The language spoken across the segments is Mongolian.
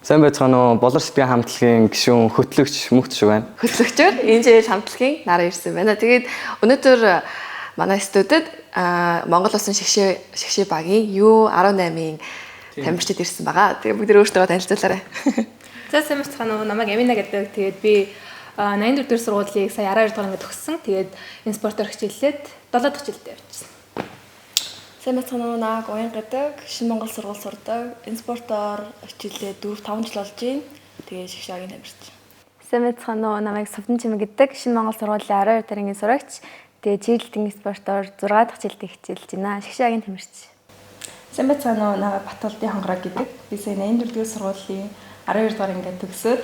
Сайн байцгаана уу? Болор сэтгэн хамтлагийн гишүүн хөтлөгч Мөхт шиг байна. Хөтлөгчөөр энэ жил хамтлагийн нараа ирсэн байна. Тэгээд өнөөдөр манай студид Монгол Улсын шигшээ багийн U18-ийн тамирчид ирсэн байгаа. Тэгээд бүгд өөрсдөө танилцуулаарай. За сайн байцгаана уу? Намайг Амина гэдэг. Тэгээд би 84 дугаар сургуулийг сая 12 дугаар ангид төгссөн. Тэгээд энэ спортоор хичээллээд 7 дахь жилдээ явчихсан. Сайн байцгаана уу? Намайг Уян гэдэг. Шинэ Монгол сургууль сурдаг. Энэ спортоор хичээллээ 4 5 жил болж байна. Тэгээд шигшээгийн тамирч. Сайн байцгаана уу? Намайг Сувдан Чимэг гэдэг. Шинэ Монгол сургуулийн 12 дугаар ангийн сурагч. Тэгээд чиглэлтийн спортоор 6 дахь жилдээ хичээлж байна. Шигшээгийн тамирч. Сайн байцгаана уу? Намайг Баталдын хонгороо гэдэг. Би сая 84 дугаар сургуулийн 12 дугаар ангид төгсөөд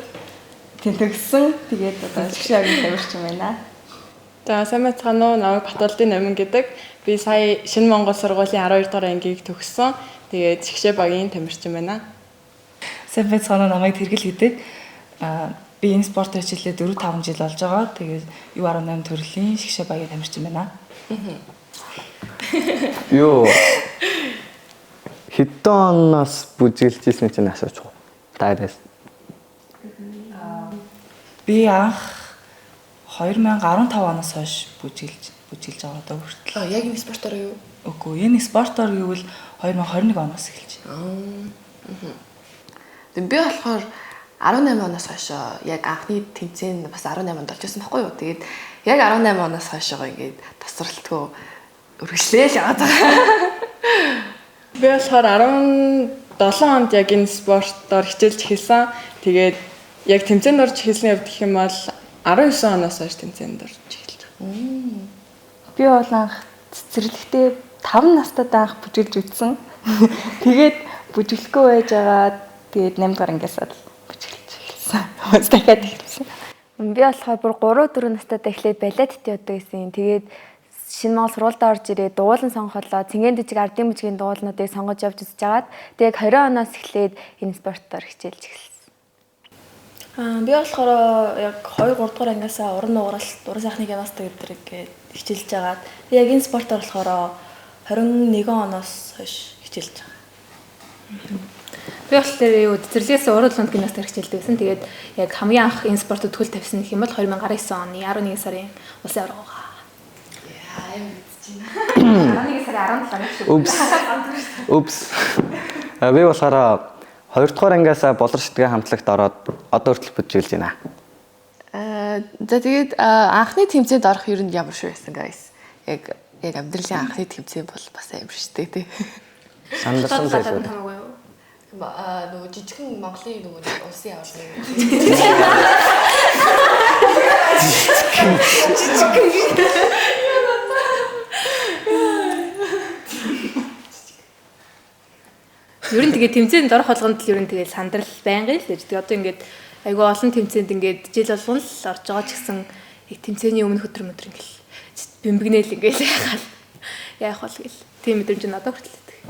төгссөн. Тэгээд одоо шигшээгийн тамирч юм байна. За сайн байцгаана уу? Намайг Баталдын Номин гэдэг. Би сая Шинэ Монгол сургуулийн 12 дугаар ангийг төгссөн. Тэгээд шигшээ багийн тамирчин байна. Сайн байцгаана уу? Намайг Тэргэл гэдэг. Би энэ спортоор хичээлээ 4 5 жил болж байгаа. Тэгээд U18 төрлийн шигшээ багийн тамирчин байна. Юу? Хэдэн оноос бүжиглж ирсэн чинь асууж байгаа. Та яас. Би анх 2015 оноос хойш бүжиглж байгаа одоо хүртэл. Яг энэ спортоор юу? Үгүй, энэ спортоор гэвэл 2021 оноос эхэлж байна. Би болохоор 18 оноос хойш яг анхны тэмцээн бас 18 онд болж байсан байхгүй юу? Тэгээд яг 18 оноос хойшоо ингээд тасралтгүй үргэлжлээл яваад байгаа. Би болохоор 17 онд яг энэ спортоор хичээлж эхэлсэн. Тэгээд яг тэмцээнд орж эхэлсэн явд гэх юм бол 19 оноос хойш тэмцээнд орж эхэлж байгаа. Би бол анх цэцэрлэгтээ 5 настайд анх бүжиглж үзсэн. Тэгээд бүжиглэхгүй байж байгаа. Тэгээд 8 дугаар ангиасаа л бүжиглж эхэлсэн. Бас дахиад эхэлсэн. Би болохоор бүр 3 4 настайд эхлээд балетт явдаг гэсэн. Тэгээд Шинэ Монгол сургуульд орж ирээд дуулан сонгохлоо. Цэнгийн дэжиг ардын бүжгийн дуулнуудыг сонгож явж үзэж агаад тэгээд 20 оноос эхлээд энэ спортоор хичээлж эхэлсэн. Би болохоор яг 2 3 дугаар ангиасаа уран нугаралт, уран сайхны гимнастик гэдэг гээд хичээлж агаад би яг энэ спортоор болохоор 21 оноос хойш хичээлж байгаа. Би болохоор юу цэцэрлэгээс уран лунд гимнастик хичээлдэг байсан. Тэгээд яг хамгийн анх энэ спортод төл тавьсан гэх юм бол 2019 оны 11 сарын улсын аварга байгаа. Яа, юм мэдчихэв. 11 сарын 17-нд шүү. Упс. Упс. Би болохоор 2 дугаар ангиасаа Болор сэтгэн хамтлагт ороод одоо хүртэл бүжиглж байна. За тэгээд анхны тэмцээнд орох ер нь ямар шүү байсан guys? Яг амьдралын анхны тэмцээн бол бас амар шүү дээ, тий. Сандарсан байлгүй. Хамаагүй юу? Нөгөө жижигхэн Монголын нөгөө улсын аваргын Ер нь тэгээ тэмцээнд орох болгонд л ер нь тэгээ сандрал байнгын л гэж. Тэгээ одоо ингээд айгүй олон тэмцээнд ингээд жил болгон л орж байгаа ч гэсэн яг тэмцээний өмнөх өдөр мөдөр ингээл бэмбэгнээл ингээл яхаал. Яах бол гэл. Тийм мэдрэмж надад хүртэл байдаг.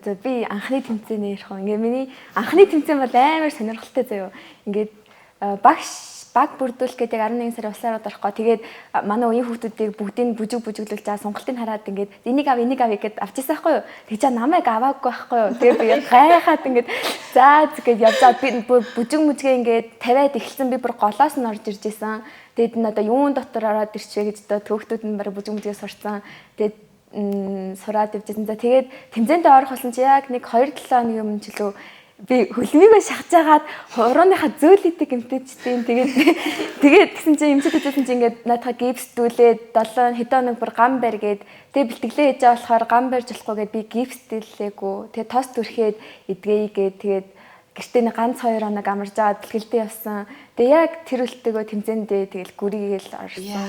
За би анхны тэмцээний ярих уу. Ингээ миний анхны тэмцээн бол амар сонирхолтой заяо. Ингээд багш баг бүрдүүлэх гэдэг 11 сарын улсын аваргад орохгүй. Тэгээд манай үеийн хүүхдүүдийг бүгдийг бүжиглүүлж байгаа сонголтыг хараад ингээд энийг ав энийг авъя гэд авч ирсэн байхгүй юу. Тэгж чаа намайг аваагүй байхгүй юу. Тэгээд би гайхаад ингээд за гэд явж байгаа. Би бүжиг мүжгээ ингээд тавиад эхэлсэн. Би бүр голоос нь орж ирж исэн. Тэгээд энэ одоо юун дотор ороод ирчвэ гэж одоо төөхтүүд нь бараг бүжиг мүжгээ сурцсан. Тэгээд сураад явжсэн. За тэгээд тэмцээндээ орох болсон чи яг нэг 2-7 хоногийн өмнө ч лөө би хөлмийгөө шахаж агаад хурууныхаа зөөлөдөг эмтэйчдیں۔ Тэгээд тэгсэн чинь эмчэд үзсэн чинь ингээд наадхаа гипсдүүлээд 7 хэдэн хоног бүр гам барь гээд тэгээд бэлтгэлээ хийж байгаа болохоор гам барьж болохгүй гээд би гипсдэлээгүй. Тэгээд тос түрхээд эдгээе гээд тэгээд гэртээ нэг ганц 2 хоног амарж аваад бэлтгэлдээ явсан. Тэгээд яг тэр үлтэйгөө тэмцээндээ тэгэл гүрийгээл орсон.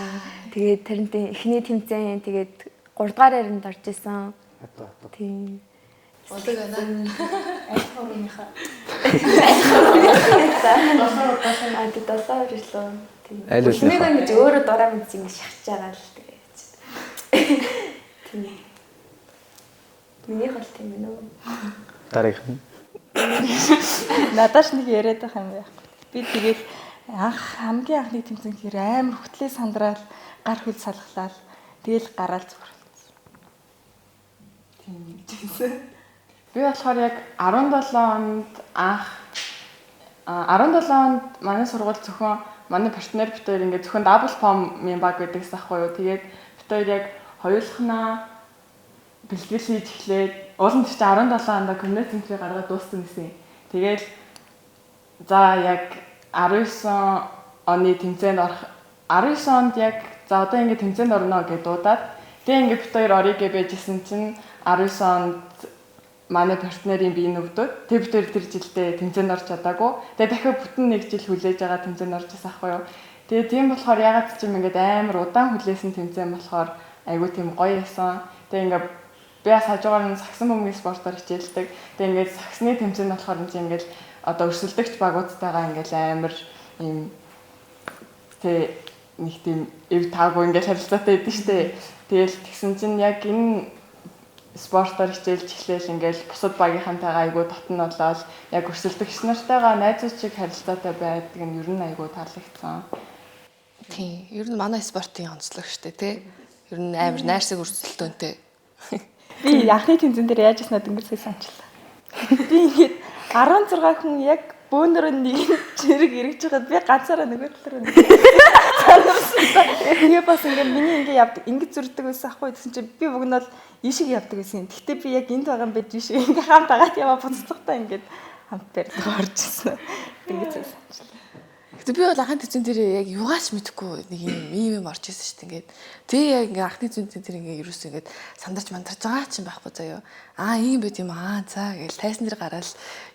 Тэгээд тэрнтэй эхний тэмцээн тэгээд 3 дугаар байранд орж исэн. Тийм. Удаг байна. Аль хурууныхаа. Аа тэг 7 ирлээ. Тийм. Аль үлнийхээ? Хөлмийгөө ингэж өөрөө дураа мэдж ингэж шахаж байгаа л тэгээд. Тийм. Минийх бол тийм ээ. Дараагийнх нь. Надад ч нэг яриад байх юм байхгүй. Би тэгээд анх хамгийн анхны тэмцээн гэхээр амар хөтлөө сандраал гар хөл салглаал тэгэл гараал зүгээр. Тийм гэж хэлсэн. Би болохоор яг 17 онд анх 17 онд манай сургууль зөвхөн манай партнер бит хоёр ингээд зөвхөн double form-ийн баг байдагс ахгүй юу. Тэгээд бит хоёр яг хоёулахнаа бэлтгэл хийж эхлээд уулын тэр чинь 17 онд коммуни центрийг гаргаад дууссан гэсэн. Тэгэл за яг 19 оны тэмцээнд орох 19 онд яг за одоо ингээд тэмцээнд орно гэж дуудаад тэгээ ингээд бит хоёр орё гэж байжсэн чинь 19 онд манай партнерын бие нүвдүүд тэг бит хоёр тэр жилдээ тэмцээнд орч чадаагүй. Тэгээ дахиад бүтэн нэг жил хүлээж байгаа тэмцээнд орж байсан аахгүй юу. Тэгээ тийм болохоор ягаад ч юм ингээд амар удаан хүлээсэн тэмцээн болохоор айгүй тийм гоё ясан. Тэгээ ингээд би бас хажуугаар нь сагсан бөмбөгийн спортоор хичээлдэг. Тэгээ ингээд сагсны тэмцээн болохоор энэ ингээд одоо өрсөлдөгч багуудтайгаа ингээд амар ийм тэ нэг тийм эв таагүй ингээд харилцаатай байдаг штэ. Тэгэл тэгсэн чинь яг энэ спортоор хичээлж эхлээл ингээл бусад багийнхантайгаа айгүй дотн болоод яг өрсөлдөгч нартайгаа найзууд шиг харилцаатай байдаг нь ер нь айгүй таалагдсан. Тийм. Ер нь манай спортын онцлог штэ тий. Ер нь амар найрсаг өрсөлдөөнтэй. Би анхны тэмцээн дээр яаж яснаа дөнгөж сая санчлаа. Би ингээд 16 хүн яг бөөнөрөө нэг чирэг эргэж байхад би ганцаараа нөгөө талаар нэг санарсан. Тэгээ бас ингээд миний ингээд явдаг ингэж зүрдэг байсан ахгүй гэсэн чинь би бүгнэл ийшээ явдаг байсан. Гэхдээ би яг энд байгаа юм байж ийшээ ингээд хамт дагаад яваа буцтахтаа ингээд хамт барилга орж ирсэн. Дөнгөж сая санчлаа. Гэтэ би бол анхны тэмцээн дээр яг югаач мэдэхгүй нэг юм ийм юм орж ирсэн шүү дээ ингээд. Тэгээ яг ингээд анхны тэмцээн дээр ингээд ерөөсөө ингээд сандарч мандарч байгаа ч юм байхгүй заяо. Аа ийм байт юм аа за гээл тайсан дээр гараал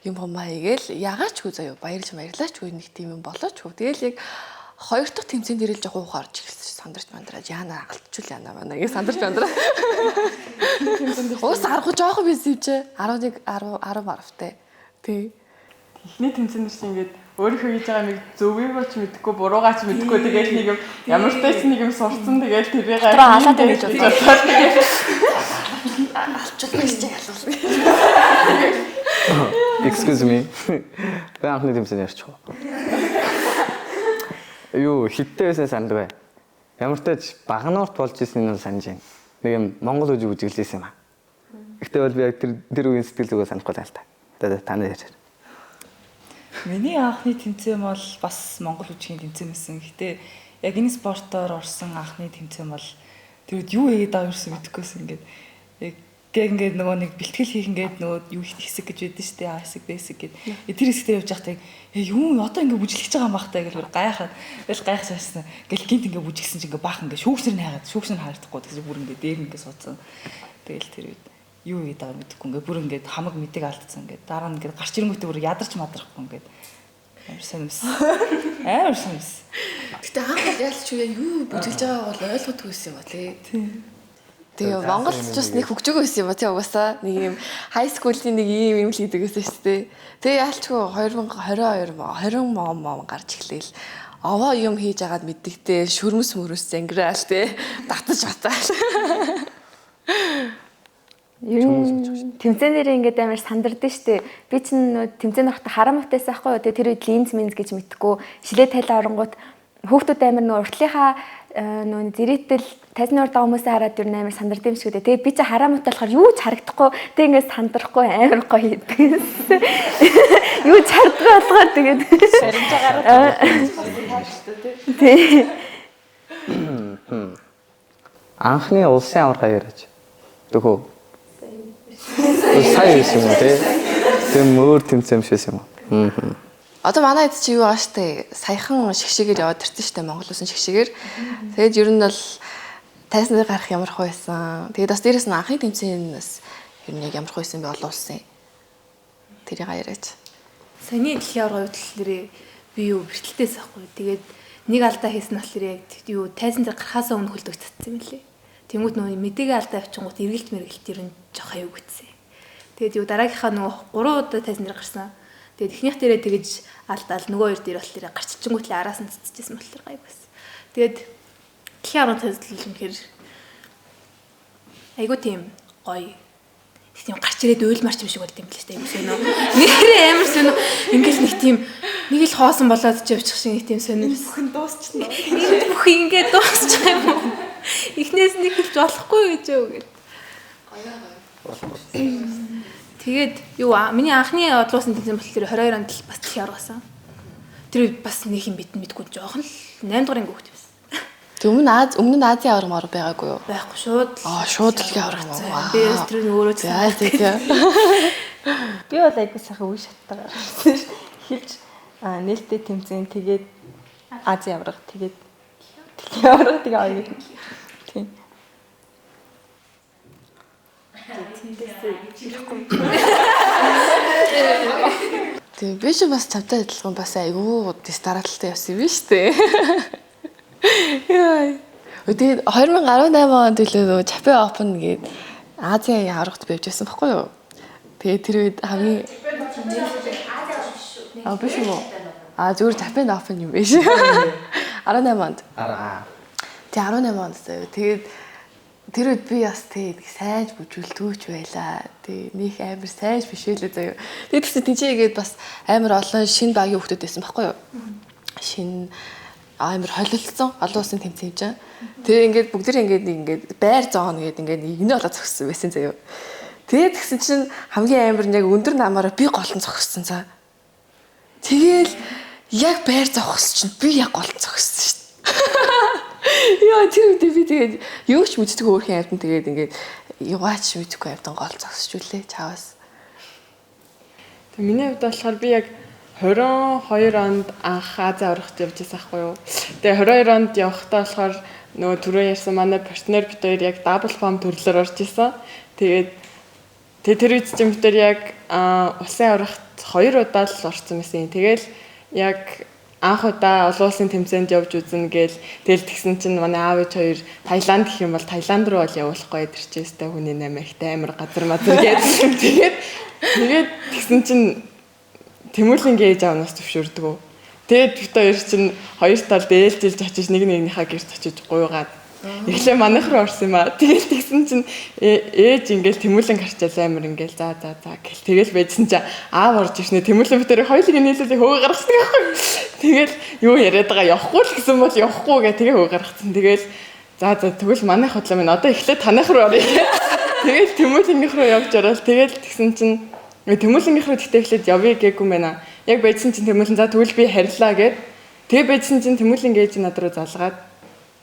юм хумаа хийгээл ягаачгүй заяо баярлж баярлаачгүй нэг тийм юм болоочгүй. Тэгээл яг хоёр дахь тэмцээн дээр л жоох уух орж эхэлсэн шүү. Сандарч мандраад яана алтчул яана манай гэж сандарч мандраа. Уус аргагүй жоохон байсан юм чи 11 10 10 10-тай. Тий. Эхний тэмцээн дээр чинь ингээд өөрийнхөө хийж байгаа нэг зөвийг ч мэдэхгүй, буруугаа ч мэдэхгүй тэгэл нэг юм ямар ч тач нэг юм сурцсан тэгэл тэрийг алаад байна гэж бодлоо. Алчулна гэж ялуулна. Excuse me. Би анхны тэмцээн ярьчих уу? Юу хиттэй байсан сандгүй. Ямар ч тач багнуурт болж исэн нь санаж байна. Нэг юм Монгол үжиг үжиглэсэн юм аа. Гэхдээ бол би яг тэр үеийн сэтгэл зүгээ санахгүй л та. За та нар ярьж. Миний анхны тэмцээн бол бас Монгол үжигийн тэмцээн байсан. Гэтэ яг энэ спортоор орсон анхны тэмцээн бол тэр үед юу хийгээд байгаа юм мэдэхгүйсэн ингээд яг ингээд нөгөө нэг бэлтгэл хийх ингээд нөгөө юу хэсэг гэж байдэн штэ А хэсэг Б хэсэг гээд тэр хэсэгтээ явж байхдаа юу одоо ингээд бүжиглэж байгаа юм бах та гэж бүр гайхаад тэгэл гайхаж байсан. Ингээл гинт ингээд бүжиглсэн чинь ингээд баах ингээд шүүгчнэр нь хайгаад шүүгчнэр харагдахгүй тэгсэн бүр ингээд дээр ингээд суудсан. Тэгэл тэр үед юу хийгээд байгааг мэдэхгүй ингээд бүр ингээд хамаг мэдээг алдсан ингээд дараа нь ингээд гарч ирэнгүүтээ бүр ядарч мадрахгүй ингээд амар сонирс. Амар сонирс. Гэтэ анх бол ялч юу юу бүжиглж байгааг бол ойлгодгүй байсан юм ба тий. Тэгээ Монголч бас нэг хөгжөөгөө байсан юм ба тий угаасаа нэг юм high school-ийн нэг ийм юм л хийдэг байсан шүү дээ. Тэгээ ялчгүй 2022 20 мом гарч эхлээл. Овоо юм хийж агаад мэддэгтэй шүрмэс мөрөс зангираал тий татаж батаал. Ер нь тэмцээн дээр ингээд амар сандардсан штэ. Би чинь нөө тэмцээн орохдоо харам утайсан ахгүй юу. Тэгээ тэр үед линз минз гэж мэдхгүй шилээ тайлаа оронгууд хүүхдүүд амар нөө уртлынхаа нөө зэрэгтэл тайзны урд байгаа хүмүүсээ хараад ер нь амар сандардсан юм шиг үү. Тэгээ би чинь харам утай болохоор юу ч харагдахгүй. Тэгээ ингээд сандрахгүй амар гоё хийдэг. Юу ч хардгаа болгоод тэгээд баримжаагаар тий. Анхны улсын аварга яриач. Төхөө. Сая байсан юм уу тий? Тэр мөр тэмцээн биш байсан юм уу? Одоо манай эд чи юу байгаа штэ саяхан шигшээгээр яваад ирсэн штэ Монгол улсын шигшээгээр. Тэгээд ер нь бол тайзан дээр гарах ямар хөө байсан. Тэгээд бас дээрэс нь анхны тэмцээн бас ер нь яг ямар хөө байсан бэ олон улсын. Тэрийг яриач. Саяны дэлхийн аварга хувьд нэрээ би юу бэртэлтэйс ахгүй. Тэгээд нэг алдаа хийсэн болохоор яг юу тайзан дээр гарахаас өмнө хөлдөг цацсан юм лээ. Тэнгүүт нөгөө мэдээгээ алдаа авчингууд эргэлт мэргэлт ер нь жоох аюу гүтсэн. Тэгээд юу дараагийнхаа нөгөө 3 удаа тайзан дээр гарсан. Тэгээд эхнийх дээрээ тэгэж алдаал нөгөө хоёр дээр болохоор гарччихэнгүүт л араас нь цэцэжсэн болохоор гайг байсан. Тэгээд дэлхийн аварга тайзлал үнэхээр айгуу тийм гоё. Тийм гарч ирээд уйлмарч юм шиг болд юм л шүү дээ. Айгуу сонио. Нэрээ амар сонио. Ингээл нэг тийм нэг л хоосон болоод ч явчих шиг нэг тийм сонио. Бүхэн дуусчихна. Энэ бүх ингээд дуусчих юм уу? Эхнээс нэг хэлж болохгүй гэж юу гэд. Гоё гоё. Тэгээд юу миний анхны одлуусан тэмцээн болохоор 22 онд л бас дэлхийн аварга байсан. Тэр үед бас нэг юм битэн мэдгүй жоохон л 8 дугаар анги хүүхэд байсан. Тэг өмнө Аз өмнө нь Азийн аварга маар байгаагүй юу? Байхгүй шууд Аа шууд дэлхийн аварга юм уу? Би бас тэр нь өөрөө ч За тий тий. Би бол айгуу сайхан үе шаттайгаар гарсан ш. Эхэлж нээлттэй тэмцээн тэгээд Азийн аварга тэгээд дэлхийн аварга тэгээ хоёр. Тийм. Тэгээ би ч бас чамтай адилхан бас айгүй дэс дараалалтай явсан юм биш үү? Яа. Тэгээд 2018 онд илүү нөгөө Japan Open гээд Азийн аваргад би явж байсан байхгүй юу? Тэгээд тэр үед хамгийн Аа биш юм уу? Аа зүгээр Japan Open юм биш. 18 онд. Аа. Тэг 18 онд заяа. Тэгээд тэр үед би бас тэг сайж бүжүүлдэгч байлаа. Тэг нэг амар сайж биш байлаа заяа. Тэгээд тэгсэн тэнцээгээд бас амар олон шинэ багийн хүмүүс байсан байхгүй юу? Шинэ амар холилдсон олон улсын тэмцээн юм чинь. Тэгээ ингээд бүгд тэр ингээд нэг ингээд байр зоон гэдэг ингээд игнэ болоо зогссон байсан заяа. Тэгээд тэгсэн чинь хамгийн амар нь яг өндөр намаараа би голон зогссон цаа. Тэгээл яг байр зогссон чинь би яг голон зогссон шүү дээ. Яа тэр үедээ би тэгээд юу ч мэддэг өөрхийн амьтан тэгээд ингээд югаач мэдгүй амьтан гол зогсож үлээ чаваас. Тэг миний хувьд болохоор би яг 22 онд анх Ази аврагт явж байсан байхгүй юу. Тэгээ 22 онд явахдаа болохоор нөгөө түрүү ярьсан манай партнер бит хоёр яг double pump төрлөөр орж исэн. Тэгээд тэгээ тэр үед чинь бид хоёр яг улсын аврагт 2 удаа л орсон байсан. Тэгэл яг анх удаа олон улсын тэмцээнд явж үзнэ гээл тэгэл тэгсэн чинь манай аав ээж хоёр Таиланд гэх юм бол Таиланд руу бол явуулахгүй тэр чинь өстэй хүний нэмэгтэй амар газар мазар гээд тэгээд тэгээд тэгсэн чинь Тэмүүлэн ээж аавнаас зөвшөөрдөг. Тэгээд бид хоёр чинь хоёр талд ээлжилж очиж нэг нэгнийхээ гэрт очиж гуйгаад эхлээ манайх руу орсон юм аа. Тэгэл тэгсэн чинь ээж ингээл Тэмүүлэн гарчаал амар ингээл за за за гэл тэгэл байжсан чинь аав орж ирснэ Тэмүүлэн бид хоёр хоёулын нийлүүлээ хөөгөө гаргасан байхгүй. Тэгэл юу яриад байгаа явахгүй л гэсэн бол явахгүй гэ тэгээ хөөгөө гаргацсан. Тэгэл за за тэгвэл манайх худлаа минь одоо эхлээ танайх руу оръё. Тэгэл Тэмүүлэнгийнх руу явж ороод тэгэл тэгсэн чинь Тэмүүлэнгийнх рүү тэгтээ эхлээд явъя гээгүй юм байна. Яг байжсан чинь Тэмүүлэн за тэгвэл би харилаа гэд. Тэгээ байжсан чинь Тэмүүлэн ээж над руу залгаад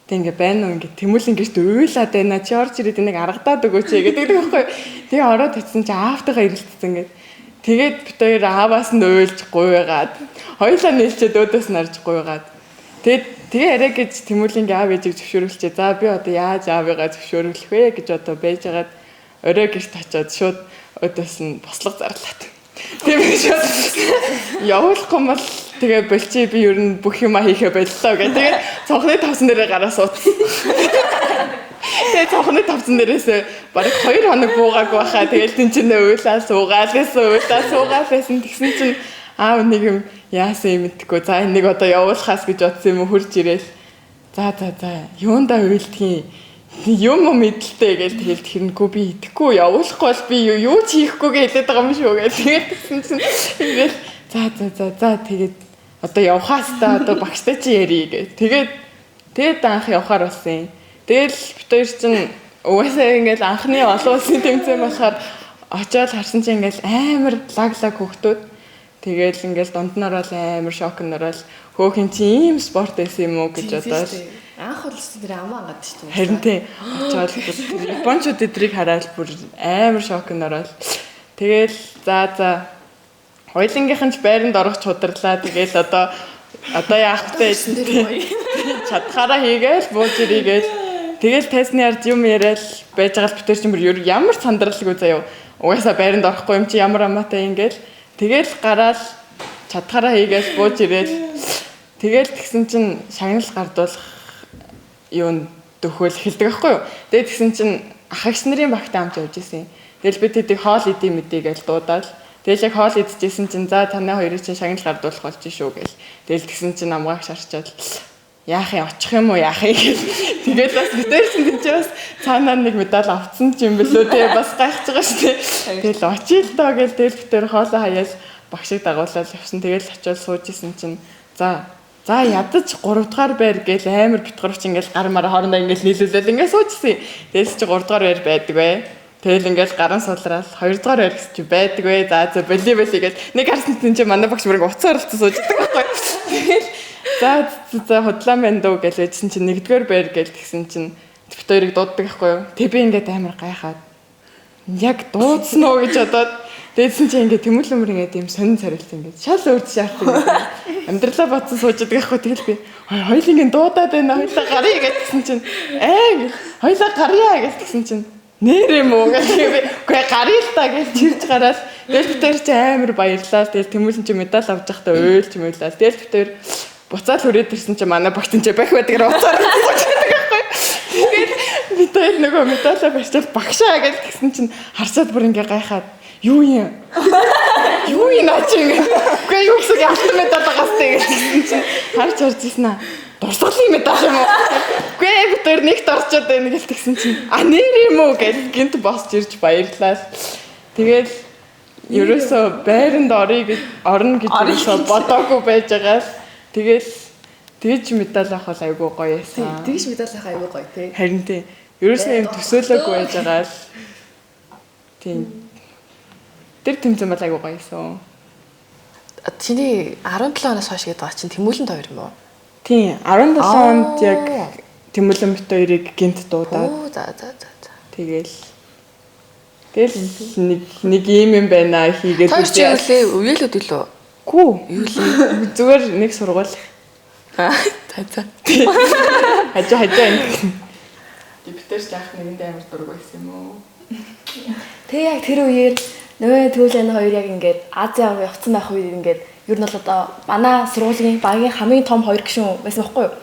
тэг ингээ байна уу ингээ Тэмүүлэн гэрт уйлаад байна. Чи орж ирээд энийг аргадаад өгөөч гэдэг байхгүй. Тэгээ ороод очисон чи аавтайгаа ирэлтсэн гэд. Тэгээд бит хоёр ааваас нь уйлж гуйгаад хоёулаа нийлчээд өөдөөс нь орж гуйгаад. Тэгээд тэгээ арай гэж Тэмүүлэнгийн аав ээжийг зөвшөөрүүлчээ. За би одоо яаж аавыгаа зөвшөөрүүлэх вэ гэж одоо байжгаад орой гэрт очиод шууд өөдөөс нь бослого зарлаад. Тийм шууд явуулахгүй бол тэгээ болчих би ер нь бүх юма хийхэ боллоо гэх. Тэгээд цонхны тавсан дээрээ гараа суудсан. Тэгээд цонхны тавсан дээрээс бараг 2 хоног буугаагүй байхаа. Тэгээд тэн чинь уйлаа суугаал гэсэн уйлаа суугаал байсан. Тэгсэн чинь аав нэг юм яасан юм мэдхгүй. За энийг одоо явуулахаас гэж бодсон юм уу хурж ирээл. За за за юундаа уйлдгийн юм уу мэдлээ гэж тэгэл тэрнгүй би идэхгүй явуулахгүй бол би юу ч хийхгүй гэж хэлээд байгаа юм шүү гэж тэгээд тэгсэн чинь ингээл за за за за тэгээд одоо явхаас та одоо багштай чи ярий гэж тэгээд тэгээд анх явхаар болсон юм. Тэгэл бит хоёр чинь угаасаа ингээл анхны олон улсын тэмцээн болохоор очиод харсан чинь ингээл амар лаг лаг хүүхдүүд тэгэл ингээл дунд нь ороод амар шок нь ороод хөөхин чи ийм спорт байсан юм уу гэж бодоод Анх бол тэр амаа ангаад шүү дээ. Харин тийм очиод японочууд эдрийг хараад бүр амар шок нь ороод тэгэл за за хоёулынгийнх нь ч байранд орох чударлаа. Тэгэл одоо яах вэ? Чадхаараа хийгээл бууж ирээгээл тэгэл тайсны ард юм яриад байж байгаа л битэр чинь бүр ямар ч сандралгүй заяа. Угаасаа байранд орохгүй юм чи ямар амаатай ингээл тэгэл гараал чадхаараа хийгээл бууж ирээл тэгэл тэгсэн чинь шагнал гардуулах юунд дөхөөл эхэлдэг байхгүй юу. Тэгээд тэгсэн чинь ах эгч нарын багтай хамт явж исэн. Тэгэл би тэдийг хоол идэе мэдээ гэж дуудаал. Тэгэл яг хоол идчихсэн чинь за танай хоёрыг чинь шагнал гардуулах болж шүү гэл. Тэгэл тэгсэн чинь намгааг шарчаад яах юм очих юм уу яах юм гэл. Тэгэл бас битэр чинь тийч бас цаанаа нэг медаль авцсан ч юм бэлөө те бас гайхаж байгаа шүү дээ. Тэгэл очие л доо гэл тэгэл битэр хоолоо хаяал багшиг дагуулаад явсан. Тэгэл очиод сууж исэн чинь за ядаж 3 дугаар байр гээл амар битгуурч ингээл гар мар хоорондоо ингээл нийлүүлэл ингээл суужсэн. Тэгэл чи 3 дугаар байр байдаг бай. Тэгэл ингээл гарan сулраал 2 дугаар байр гэсэн чи байдаг вэ? За за боли боли гэж нэг харсан чинь манай багш бүр ингээ уцаар оролцсон сууж байгаа байхгүй. Тэгэл за за худлаа байна дөө гэж хэлсэн чинь 1-р байр гэж тэгсэн чинь бит хоёрыг дууддаг байхгүй юу? Тэг би ингээд амар гайхаад яг дуудсан уу гэж бодоод дээдсэн чинь ингээд тэмүүлэмэр ингээд юм сонин царилт ингээд шал өөр шаах ингээд амьдралаа бодсон сууж байгаа байхгүй. Тэгэл би хоёул ингээд дуудаад байна, хоёулаа гаръя гэж тэгсэн чинь ээ хоёулаа гаръя гэж тэгсэн чинь нэр юм уу гэж би үгүй гаръя л та гэж чирж гараад тэгэл бит хоёр чи амар баярлаа. Тэгэл тэмүүлэн чи медаль авч явахдаа уйлж мөйлаа. Тэгэл бит хоёр буцаал хүрээд ирсэн чи манай багт энэ бах байдгаар уцаар сууж байгаа байхгүй. Тэгээд бид хоёр нөгөө медалаа барьчаал багшаа гэж тэгсэн чинь харсаад бүр ингээ гайхаад юу юм? Юу юм наа чи ингээ. Үгүй юу гэсэн алтан медаль байгаас тэ гэж тэгсэн чинь харж харж ирсэн аа. Дурсгалын медаль юм уу? Үгүй бид хоёр нэгт орчоод байна гэж тэгсэн чинь а нэр юм уу гэж гинт босч ирж баярлаа. Тэгэл ерөөсөө байранд орё гэж орно гэж ерөөсөө бодоогүй байж байгаа л тэгэл тэгж медаль авах бол айгүй гоё байсан. Тэгж медаль авах айгүй гоё тий. Харин тий. Ерөөсөө юм төсөөлөөгүй байж байгаа л тийм. Тэр тэмцээн бол айгүй гоё байсан. Чиний 17 оноос хойш гэдэг байгаа чинь Тэмүүлэн хоёр юм уу? Тийм. 17 онд яг Тэмүүлэн бит хоёрыг гинт дуудаад. Оо за за за за. Тэгэл тэгэл нэг нэг юм юм байна хийгээд Хоёр чи юу лээ? Үеэлүүд илүү. Гүү. Юу лээ? Зүгээр нэг сургууль. Аа за за. Хажуу хажуу ингэ. Битэр ч яах нэгэндээ амар дург байсан юм уу? Тэгээ яг тэр үеэр нөгөө төвлөн хоёр яг ингээд Азийн аврал явцсан байх үед ингээд ер нь бол одоо манай сургуулийн багийн хамгийн том хоёр гишүүн байсан байхгүй юу?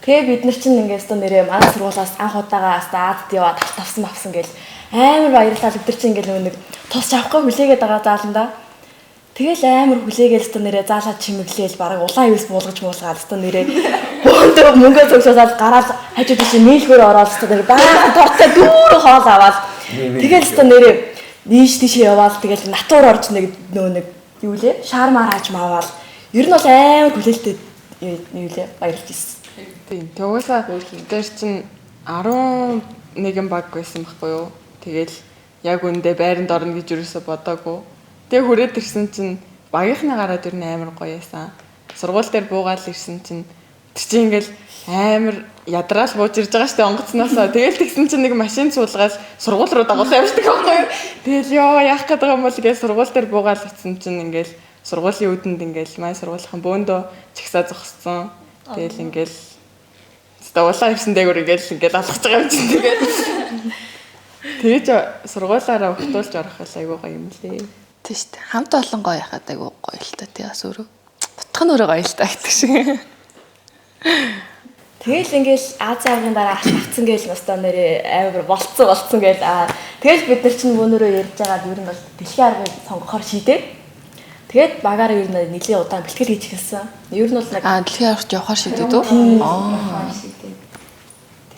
Тэгээ бид нар чинь ингээд өстө нэрээ манай сургуулиас анх удаага өстө Азад яваад талт авсан авсан гэл амар баярлалаа. Бид нар чинь ингээд нөгөө нэг тус авахгүй хүлээгээд байгаа зааланда. Тэгэл амар хүлээгээл өстө нэрээ заалаа чимэглээл бараг улаан ивс буулгаж муулгаад өстө нэрээ өндөө мөнгө зөвшөөсөөл гараад хажууд тийш нийлхөр ороод өстө нэрээ баахан тортой дүүрэн хоол аваад тэгэл өстө нэрээ нийш тийшээ яваал тэгэл натур орж нэг нөө нэг юу лээ шармаар хааж маавал ер нь бол амар хүлээлттэй юу лээ баярлж ирсэн. Тийм. Тэгвээсээ дээр чинь 11 баг байсан байхгүй юу? Тэгэл яг үндэ байранд орно гэж юусоо бодоагүй. Тэг хүрээд ирсэн чинь багийнхны гараад ер нь амар гоё яасан. Сургууль дээр буугаал ирсэн чинь тэр чинь ингээл амар ядраал бууж ирж байгаа штэ онгоцноосоо. Тэгэл тэгсэн чинь нэг машин суулгаад сургууль руу дагуулсан явждаг байхгүй юу? Тэгэл ёо яах гээд байгаа юм бол гэж сургууль дээр буугаал утсан чинь ингээл сургуулийн үүдэнд ингээл манай сургуулийн бөөндөө чагсаа зогссон. Тэгэл ингээл зөв улаан хевсэн дээгүүр ингээл ингээл алхаж байгаа юм чинь тэгэл тэгэж сургуулаараа өгтүүлж орох бол айгүй гоё юм лээ. Тийм шүү дээ. Хамт олон гоё яхад айгүй гоё л та тий бас өөрөө. Утга нь өөрөө гоё л та гэдэг шиг. Тэгэл ингээл Азийн авралын дараа авцсан гээл настаа нэрээ амар болцсон болцсон гээл тэгэл бид нар чинь бөөнөрөө ярьж байгаад ер нь бол дэлхийн аргыг сонгохоор шийдээд тэгээд багаараа ер нь нэлийн удаан бэлтгэл хийж эхэлсэн. Ер нь бол нэг дэлхийн аргад явахаар шийдээд үү? Аа.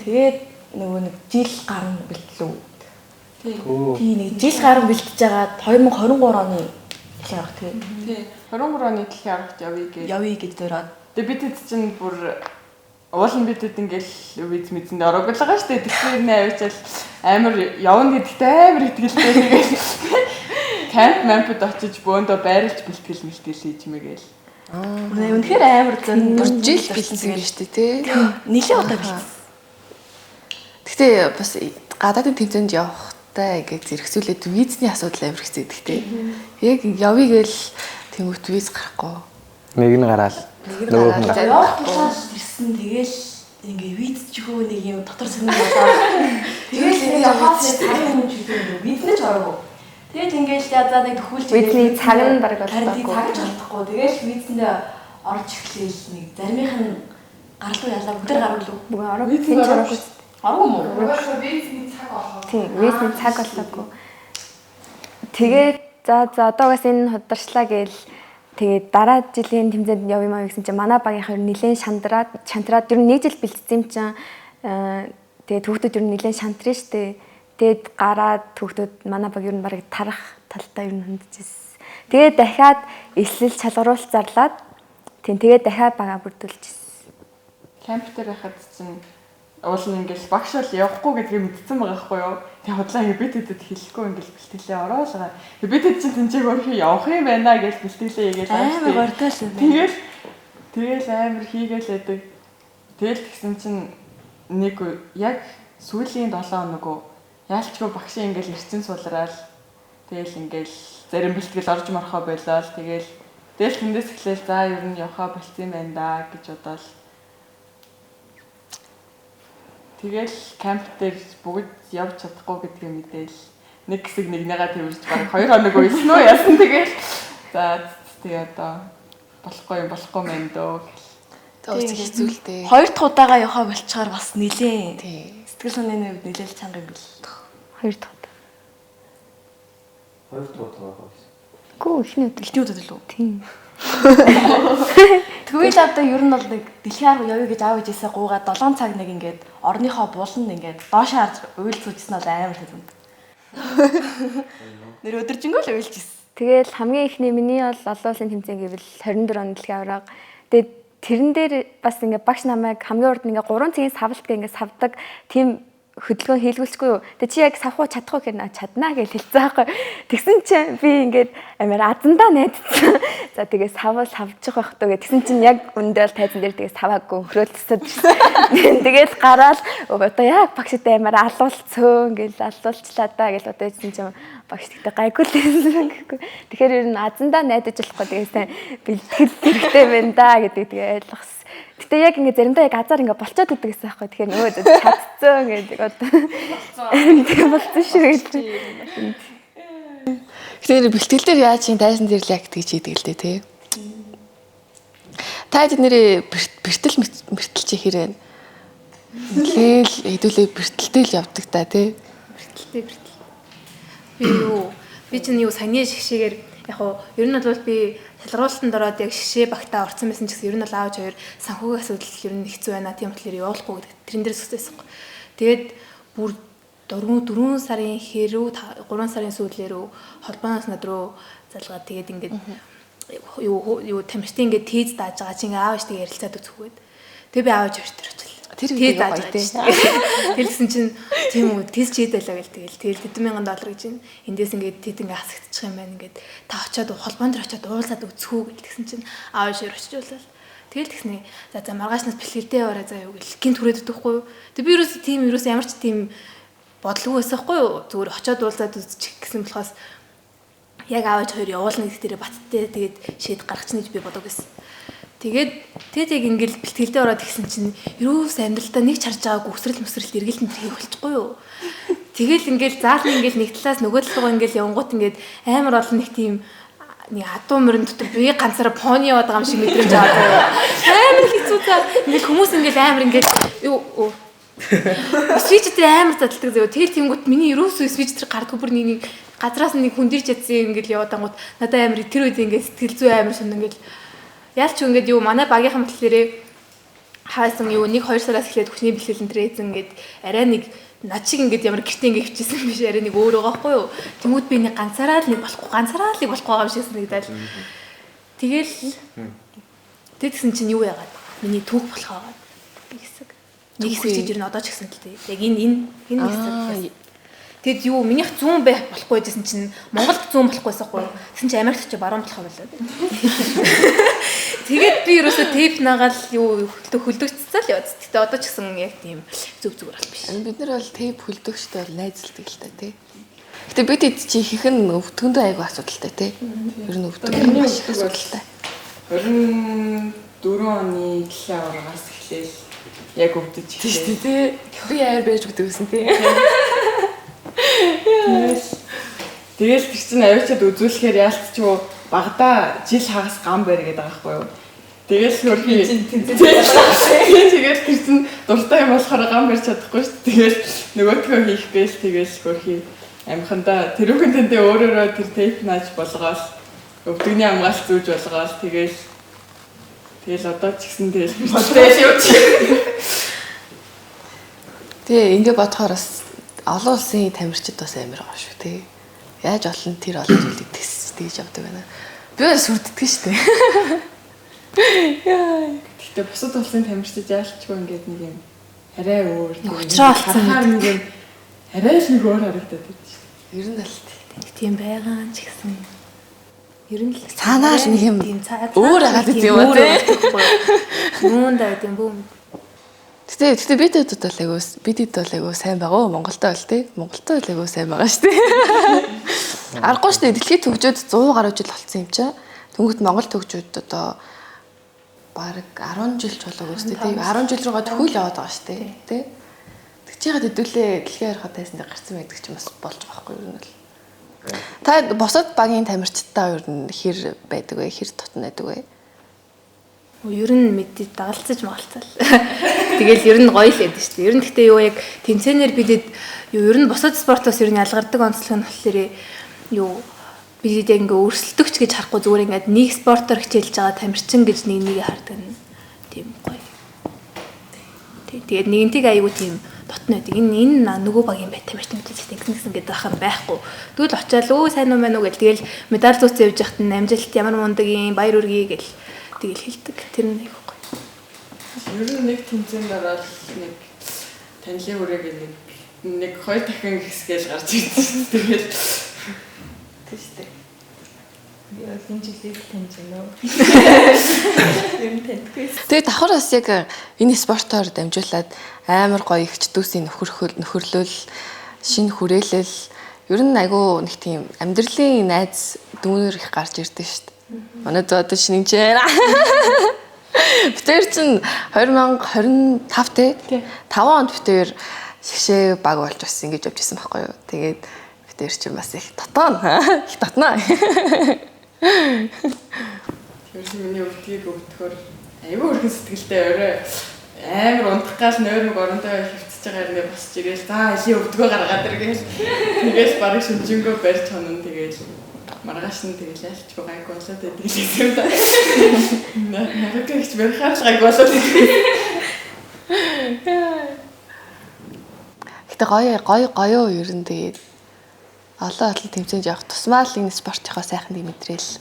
Тэгээд нөгөө нэг жил гарan бэлтлүү. Тийм нэг жил гарan бэлтэж байгаа 2023 оны дэлхийн арга тий. Тий. 23 оны дэлхийн аргад явъя гэж. Явъя гэж дөрөөд. Тэгээд бид хэд чинь бүр уул нь бидэд ингээл виз мэдсэнд ороогүй л байгаа шүү дээ. Тэгэхээр нэ авчаал амар явна гэдэгт амар итгэлтэй тэгэл камп мампд очиж бөөндөө байрлаж бэлтгэл мэлтгэл хийж мэгээл. Үнэхээр амар зөн бүр жил бэлтсэн юм шүү дээ тий. Нилээ удаа бэлтсэн. Гэтэ бас гадаадын тэмцээнд явахтай ингээд зэрэгцүүлээд визний асуудал амар хэцүү гэдэг тий. Яг явъя гээл тэнгуут виз гарахгүй. Нэг нь гараал нөгөө нь гараал. Явах тулаас ирсэн тэгэл ингээ виз чихөө нэг юм дотор сонир болоод тэгэл ингээ явахаас цаг юм чиглээ ингээ визнэж ороогүй. Тэгэл ингээл яа за нэг төхүүлж визний цаг нь бараг болтоогүй. Цаг ч олдохгүй. Тэгэл визэндээ орж эхлээл нэг заримынх нь гарлуу ялаа бүгд гаргалуу. Бүгд ороогүй. Визний ороогүй. Ороогүй юм уу? Визний цаг олоогүй. Тийм, визний цаг олоогүй. Тэгээд за за одоогоос энэ хударчлаа гээл тэгээд дараа жилийн тэмцээнд явъя маа гэсэн чинь манай багийнх ер нь нэлээд шантраад ер нь нэг жил бэлтсэн юм чинь тэгээд хүүхдүүд ер нь нэлээд шантрын штэ. Тэгээд гараад хүүхдүүд манай баг ер нь бараг тарах талдаа ер нь хөндөж ирсэн. Тэгээд дахиад эслэл чалгаруулалт зарлаад тийм тэгээд дахиад багаа бүрдүүлчихсэн. Камп дээр байхад чинь Уул нь ингээл багш бол явахгүй гэдгийг мэдсэн байгаа байхгүй юу. Тэг худлаа ингэ бид тэдэд хэлэхгүй ингээл бэлтгэлээ ороолгаа. Тэг бид тэд чинь тэнцээг өөрхий явах юм байна гэж бэлтгэлээ хийгээл Амар гордол юм. Тэгэл тэгэл амар хийгээл байдаг. Тэгэл тэгсэн чинь нэг яг сүүлийн 7 хоног уу яалчгүй багшийн ингээл эрчим сулраал тэгэл ингээл зарим бэлтгэл орж морхоо болоод тэгэл тэгэл тэндээс эхлээл за ер нь явхаа болцсон юм байна да гэж бодоол. Тэгэл камп дээр бүгд явж чадахгүй гэдгийг мэдээл нэг хэсэг нэгнийгаа тэрвэрж баг 2 хоног уйсан уу яасан тэгэл за тэгээ одоо болохгүй юм болохгүй мэн дөө гэл. Тэг ус хэцүү л дээ. Хоёр дахь удаага явхаа болчоор бас нилээн. Тий. Сэтгэл санааны хувьд нилээл чанга юм бэл. Хоёр дахь удаа. Хоёр дахь удаа байсан. Гүү эхний удаа. Эхний удаад илүү. Тийм. Тэгвэл одоо ер нь бол нэг дэлхийн арга явъя гэж аав ээжээсээ гуугаад 7 цаг нэг ингээд орныхоо буланд ингээд доош харж уйл суужсэн бол амар хэзээ. Нэр өдөржингөө л уйлж ирсэн. Тэгэл хамгийн ихний миний бол олон улсын тэмцээн гэвэл 24 оны дэлхийн аварга. Тэгээд тэрэн дээр бас ингээ багш намайг хамгийн урд нь ингээ 3 цагийн савлт гэ ингээ савдаг тийм хөдөлгөөн хийлгүүлчихгүй юу. Тэгээ чи яг савх уу чадах уу гэхээр наа чаднаа гэж хэлсэн байхгүй. Тэгсэн чинь би ингээд амар азандаа найдсан. За тэгээ савал савчих байх тоо гэх. Тэгсэн чинь яг үндэ бол тайзан дээр тэгээ саваагүй хөрөөлсөд. Тэгээл гараал одоо яг багштай амар алуулцөө ингээл алуулчлаа да гэж одоо хэлсэн чинь багш тэгтээ гайгүй л байсан гэхгүй. Тэгэхээр ер нь азандаа найдаж болохгүй тэгээ сайн бэлтгэл хэрэгтэй байна да гэдэг тэгээ ойлгосон. Гэтэ яг ингээ заримдаа яг азар ингээ болцоод идэг гэсэн байхгүй. Тэгэхээр нөгөө чадцсан гэдэг одоо. Тэгээ болцсон шүү гэж. Тэгэхээр бэлтгэл дээр яаж чинь тайзан дээр л яг тэгж хийдэг л дээ тий. Та хэд нэрээ бэртэл мэртэл чи хэрэг нэлээл хэдүүлээ бэртэлтэй л явдаг та тий. Бэртэлтэй бэртэл. Би юу би чинь юу саяны шигшээгээр яг уу ер нь бол би шалгаруулалтанд ороод яг шишээ багтаа орсон байсан ч гэсэн ер нь бол аавч хоёр санхүүгийн асуудал ер нь хэцүү байна. Тийм болохоор явуулахгүй гэдэг тэрэн дээр сүсэсэн. Тэгээд бүр 4 сарын хэрүү 3 сарын сүүлээр үү холбооноос над руу залгаад тэгээд ингээд юу юу тамирчдын ингээд тийз дааж байгаа чи ингээд аав ээжтэйгээ ярилцаад үзэхгээд. Тэгээ би аав ээж хоёр төр очлаа. Тэр Тийз үед дааж гоё байгаа тий. Хэлсэн чинь тийм үү тийз чи дайлаа гэл тэгэл тэгэл хэдэн мянган доллар гэж байна. Эндээс ингээд тэд ингээд хасагдчих юм байна ингээд та очиод холбоон дээр очиод уулзаад үзэх үү гэл тэгсэн чинь аав ээж хоёр очиж уулзал. Тэгэл тэгснэ. За за маргаашнаас бэлгэлдээ яваарай заа юу гэл гинт хүрээд өгөхгүй юу. Тэг би ерөөсөө тийм ерөөсөө ямар ч тийм бодлого байсан хгүй юу. Зүгээр очиод уулзаад үзчих гэсэн болохоос яг аав ээж хоёр явуулна гэдэг дээрээ баттай тэгээд шийд гаргачихна гэж би бодог байсан. Тэгээд тэгээд яг ингээл бэлтгэлдээ ороод ирсэн чинь ерөөс амьдралдаа нэг ч харж байгаагүй өсрөл мөсрөлт эргэлт энэ хийх болчихгүй юу. Тэгэл ингээл заалны ингээл нэг талаас нөгөө тал руу ингээл явангууд ингээд амар олон нэг тийм нэг адуу морин дотор би ганцаараа пони яваад байгаа юм шиг мэдрэмж аваад. Амар хэцүү за. Ингээл хүмүүс ингээл амар ингээл юу Свич дээр амар задалдаг зөө. Тэгэл тэнгуут миний ерөөсөө свич дээр гардгүй бүр нэг газраас нэг хүндэрч ядсан ингээл яваад ангууд надад амар тэр үед ингээд сэтгэл зүй амар сонь ингээл ялч ингээд юу манай багийнхан мэтлэрээ хаасан юу 1 2 сараас эхлээд хүчний бэлтгэл энэ төр эзэн ингээд арай нэг над шиг ингээд ямар гэртээ ингээд хөвчээсэн биш арай нэг өөр байгаа байхгүй юу. Тэнгүүд би нэг ганцаараа л нэг болохгүй ганцаараа л нэг болохгүй байгаа юм шиг санагдал. Тэгэл тэгсэн чинь юу яагаад миний түүх болох байгаа нэг хэсэг. Нэг хэсэг чи ер нь одоо ч гэсэн л дээ. Яг энэ энэ энэ хэсэг. Тэгэд юу минийх зүүн байх болохгүй гэсэн чинь Монголд зүүн болохгүйсэн байхгүй юу? Тэгсэн чинь Америкт очиж баруун болох байлаа. Тэгээд би ерөөсөө тейп нагаал юу хөлдөгчсөн л яваад. Гэтэ одоо ч гэсэн яг тийм зүг зүгээр бол биш. Бид нар бол тейп хөлдөгчтэй бол найзалдаг л та тий. Гэтэ бид эд чи ихэнх нь өвдгөндөө айгүй асуудалтай тий. Ер нь өвдгөн маш их асуудалтай. 24 оны дэлхийн аваргаас эхлээл яг өвдөж эхлэв тий. Би аяар байж өгдөг гэсэн тий. Тэгэл тэр чинь авчиад үзүүлэхээр яалтчгүй багада жил хагас гам барь гэдэг байгаа байхгүй юу. Тэгэл хөрхий тэгэл тэр чинь дуртай юм болохоор гам барьж чадахгүй шүү дээ. Тэгэл нөгөөдгөө хийх гээл тэгэл хөрхий амхандаа тэрүүхэн тэндээ өөрөөрөө тэр тейп нааж болгоол өвдөгний хамгаалт зүүж болгоол тэгэл тэгэл одоо ч гэсэн тэгэл тэгэл юу чи. Тэгээ ингээ бодохоор бас олон улсын тамирчид бас амар байгаа шүү тий. Яаж олон тэр олон зүйлийг тэсэж тэгж явдаг байна. Би бас сүрддэг шүү дээ. Яа. Гэхдээ бусад улсын тамирчид яалчгүй ингээд нэг юм Арай өөр. Учраа олцсон гэдэг юм. Арай л нэг өөр харагдаад байдаг шүү. Ер нь л тийм байгаа ч гэсэн ер нь л цаанаар нэг юм өөр агаад идэв юм аа тий. Юунд байд юм бүү. Гэтэ бидэд бол айгуу бидэд бол айгуу сайн байгаа уу Монголтой бол тий. Монголтой бол айгуу сайн байгаа шүү дээ. Аргагүй шүү дээ. Дэлхийд төгжөөд 100 гаруй жил болцсон юм чинь. Тэнгүүт Монгол төгжөөд одоо бараг 10 жил ч болоогүй шүү дээ. Тийм 10 жил руугаа төхөөл яваад байгаа шүү дээ. Тий. Тэгж яагаад хэдүүлээ дэлхийн ярихад тайсан дээр гарсан байдаг ч юм бас болж байгаа байхгүй юу ер нь л. Та бусад багийн тамирчидтай ер нь хэр байдаг вэ? Хэр дотн байдаг вэ? Ер нь мэдээ дагалцаж магалцаал. Тэгэл ер нь гоё л байдаг шүү дээ. Ер нь гэхдээ юу яг тэмцээнээр бидэд юу ер нь бусад спортоос ер нь ялгардаг онцлог нь болохоор юу бид яг ингээ өрсөлдөгч гэж харахгүй зүгээр ингээд нэг спортоор хичээлж байгаа тамирчин гэж нэг нэгэ хардаг нь тийм гоё. Тэгээд нэгнтийг аягүй тийм дотно байдаг. Энэ нөгөө багийн бай тамирчин мэдээж ингэсэн гэсэн гэдэг ах юм байхгүй. Тэгвэл очиад өө сайн уу мэн үү гэл тэгэл медаль зүүцэн явж байхад нь амжилт ямар мундаг юм баяр үргэе гэл тэгэл хэлдэг. Тэр нь айгүй гоё. Ер нь нэг тэмцээнд ороод нэг танилын хүрээгээ нэг хоёр дахин хэсгээл гарч ирсэн шүү дээ. Тэгэл тийм шүү дээ. Би бол энэ жилийг таньж байна уу? Ер нь таньдаггүй. Тэгээ давхар бас яг энэ спортоор дамжуулаад амар гоё ихч дүүсийн нөхөрлөл, шинэ хүрээлэл ер нь айгүй нэг тийм амьдралын найз дүүнер их гарч ирдэг шүү дээ. Манай дүү одоо шинэ энэ. Битэр чинь 2025 те 5 онд битэр шигшээ баг болж бас ингэж явж исэн байхгүй юу. Тэгээд битэр чинь бас их дотооно. Их дотноо. Тэр чинь миний өвдгийг өвдөхөр айгүй өрхөн сэтгэлтэй орой амар унтах гал нойрмог орондоо хөвцөж байгаа юм босч ирээл за элийн өвдгөө гаргаад иргээл тэгэл бараг шүнжэнгөө барьж хонон тэгэл маргааш нь тэгэл айлчгүй гайгүй болоод байдаг л юм да. Нараг их барихаар л гайгүй болоод байдаг. Гэтэ гоё гоё гоё ер нь тэгээд олон олон тэмцээнд явах тусмаа л энэ спортынхоо сайхан нэг мэдрээл.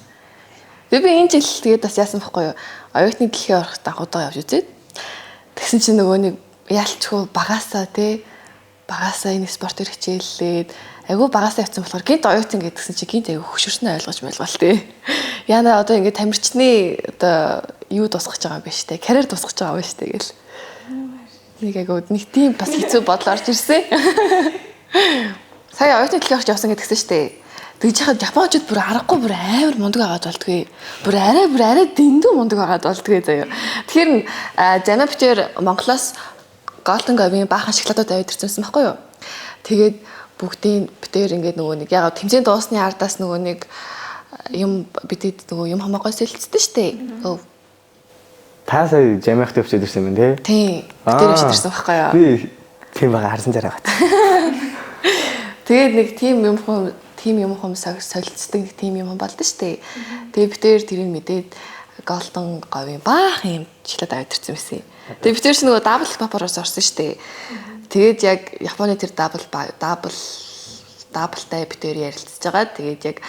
Би энэ жил тэгээд бас яасан бохгүй юу? Оюутны дэлхийн ороход анхудаа явж үзээд. Тэгсэн чинь нөгөө нэг яалчгүй багасаа тий багасаа энэ спортоор хичээллээд айгүй багасаа явцсан болохоор гинт оюутан гэдгсэн чинь гинт айгүй хөшөрснөө ойлгож байлгаал тий. Яна одоо ингээд тамирчны одоо юу дуусгах гэж байгаа юм бэ штэ. Карьер дуусгах гэж байгаа юм штэ гэл. Нэг айгүй нэг тийм бас хэцүү бодол орж ирсэн. Сая оюутны дэлхийн орч явсан гэдгсэн штэ. Тэгж яхад японочууд бүр аргагүй бүр амар мундаг агаад болдгоо. Бүр арай дэндүү мундаг агаад болдгоо заяа. Тэгэхээр Замаа битэр Монголоос Golden Gobi-ийн баахан шоколадууд аваад ирсэн байхгүй юу? Тэгээд бүгдийн битэр ингээд нөгөө нэг ягаад тэмцээн дуусны ардаас нөгөө нэг юм бидэд нөгөө юм хамаагүй сэлцдэг штэ. Та сая Замаахт явчихад ирсэн юм тий? Тийм. Битэр явчихад ирсэн байхгүй юу? Би тийм байгаа харсан зараа бат. Тэгээд нэг тийм юм хум солилцдог нэг тийм юм болдсон шүү дээ. Тэгээ битээр тэрийг мэдээд Golden Gobi-ийн баахан юм шоколад аваад ирсэн байсан. Тэгээ битээр ч нөгөө double hip-hop-оос орсон шүү дээ. Тэгээд яг Японы тэр double-тай битээр ярилцж байгаа. Тэгээд яг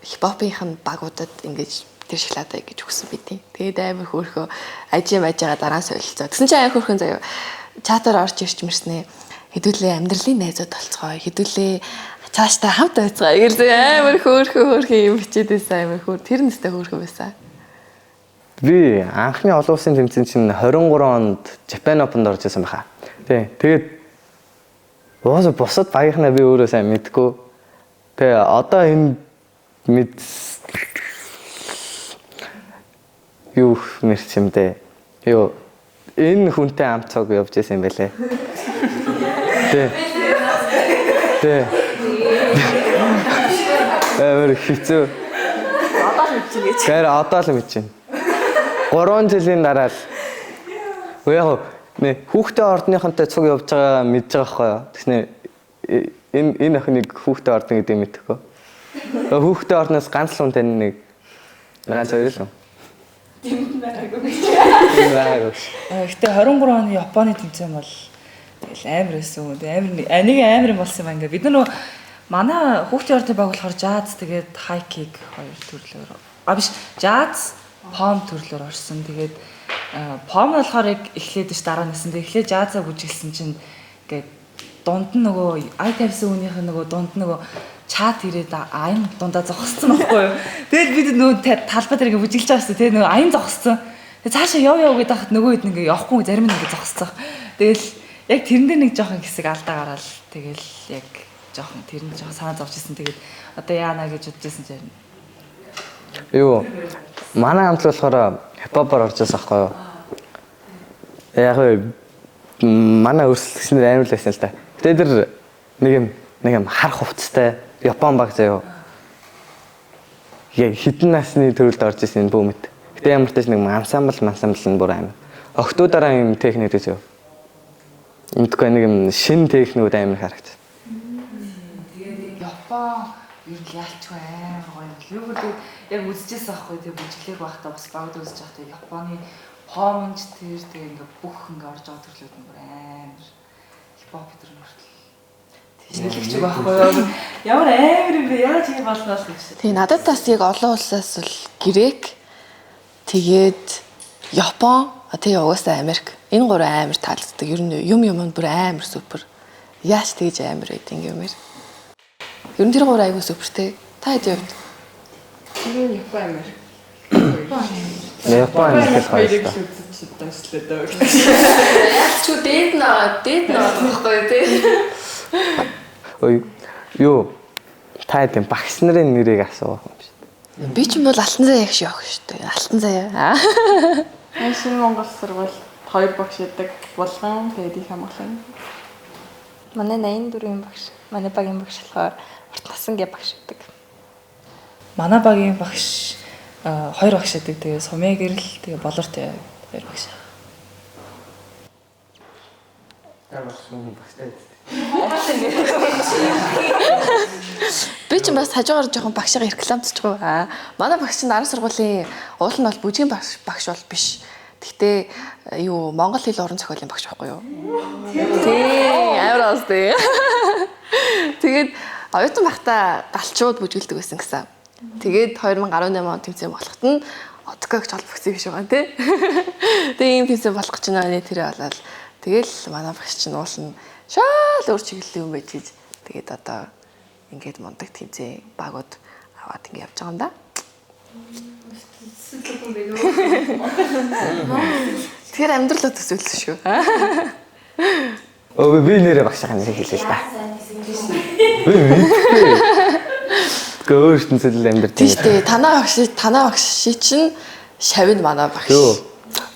хип-хопынх нь багуудад ингэж тэр шоколадаа гэж өгсөн бидیں. Тэгээд амар хөөрхөө ажим ажиага дараа нь солилцоо. Тэгсэн чинь амар хөөрхөн заяа. Чатаар орж ирч мэрснээ. Хэдүүлээ амьдралын найзууд болцгоё. Хэдүүлээ цаашдаа хамт байцгаая гэл амар хөөрхөн юм бичээд байсан амар хөөр. Тэр нэстэй хөөрхөн байсан. Би анхны олон улсын тэмцээн чинь 23 онд Japan Open-д орж исэн байхаа. Тий. Тэгээд угаасаа бусад багийнхнаа би өөрөө сайн мэдгүй. Тэгээ одоо энэ мэд юу мэрч юм дээ. Юу энэ хүнтэй амт цог явж исэн юм байлээ. Тий. Тий. Амар хэцүү. Одоо л мэдчихэв гэж. Тэр одоо л мэдчихэв. 3 жилийн дараа л яг нэ хүүхдээ ордныхонтой цуг явж байгаа мэдж байгаа байхгүй юу? Тэгснэ энэ охиныг хүүхдээ ордон гэдэг мэдэхгүй. Хүүхдээ ордноос ганц л хүн тань нэг ганц хоёр л юм. Тийм байгаагүй. Байгаагүй. Гэтэ 23 оны Японы тэмцээн бол тэгэл амар байсан. Амар нэг амар юм болсон юм ингээ. Бид нар манай хүүхдийн ордны баг болохоор жаз тэгээд хай кик хоёр төрлөөр. А биш жаз пом төрлөөр орсон. Тэгээд Пом нь болохоор яг эхлээд ш дараа нэсэн. Тэгээ эхлээд жаза бүжиглсэн чинь ингээд дунд нь нөгөө ай тавьсан хүнийх нь нөгөө дунд нь нөгөө чат ирээд аян дундаа зогссон байхгүй юу. Тэгэл бид нөгөө талбай дээр ингээд бүжиглж байгаа шүү дээ. Тэгээ нөгөө аян зогссон. Тэгээ цаашаа яв яв гэдэг хахад нөгөө хэд ингээд явахгүй зарим нь ингээд зогссон. Тэгэл яг тэрэн дээр нэг жоохон хэсэг алдаа гараал тэгэл яг жоохон тэр нь жоохон санаа зовж исэн. Тэгээд одоо яана гэж бодож исэн чинь Юу манай хамтлаг болохоор хипхопоор орж байсан байхгүй юу? Яг вэ манай өрсөлдөгч нар амар л байсан л та. Гэтэ тэр нэг юм хар хувцастай Япон баг заяо. Яг хитэн насны төрөлд орж исэн энэ бүүмэт. Гэтэ ямар ч тач нэг ансамбл нь бүр амар. Охтуудаараа юм техник заяо. Энэхгүй нэг юм шин техникүүд амар харагч. Тэгээд Япон ер нь яалчгүй амар гоё юм. Би бүр тэгээд яг үзчихсэн аахгүй тэг бүжиглэх байхдаа бас багд үзэж байхдаа Японы помж тэр тэг ингээ бүх ингээ орж байгаа төрлүүд нь бүр амар хипхоп тэр нь хүртэл нэлэгч байхгүй юу? Ямар амар юм бэ? Яаж юм болноо л гэж. Тэгээ надад бас яг олон улсаас бол Грек тэгээд Япон тэгээ угаасаа Америк. Энэ гурван амар таалагддаг. Ер нь юм юм нь бүр амар супер. Яаж тэгж амар байд ингэмээр. Ер нь тэр гурван айгүй супер те. Та хэдийн хувьд? Тэр Япон Америк. Япон Америк л гоё Хоёрыг л та. л үзэж данслаа даа. Яаж ч дээд наа, дээд наа байхгүй те. Ой юу та хэдийн багш нарын нэрийг асуух юм шүү дээ. Би ч юм бол Алтан заяа гэж явах шүү дээ. Алтан заяа. Манай шинэ Монгол сургууль хоёр багш ядаг булган тэгээд их хамгаалан. Манай 84-ийн багш, манай багийн багш болохоор урт насан гэ багш байдаг. Манай багийн багш хоёр багш байдаг. Тэгээ Сумья гэрэл тэгээ Болорт хоёр багш. Та багш нь багштай. Би ч бас хажуугаар жоохон багшигаа рекламдчихгүй. Аа манай багш чинь 10 сургуулийн уул нь бол бүжгийн багш багш бол биш. Гэхдээ юу Монгол хэл уран зохиолын багш байхгүй юу? Тий, амар аас тий. Тэгээд оюутан байхдаа галчууд бүжгэлдэг байсан гэсэн. Тэгээд 2018 он тэмцээн болоход нь Одкогч холбогдсон юм шиг байна тий. Тэгээ ийм тэмцээн болох гэж байна тэр болоод тэгэл манай багш чинь уул нь шал өөр чиглэлийн юм байж гэж тэгээд одоо ингээд мундаг тэмцээн багууд аваад ингээд явж байгаа юм да. Тэгэхээр амьдрал төсөөлсөн шүү. Өө би нэрээ багшийн нэрийг хэлээ л да. Би мэдгүй. Гэхдээ өөр ертөнцид амьдарч Тийм шүү дээ. Танаа багш чинь шавь нь манай багш. Юу?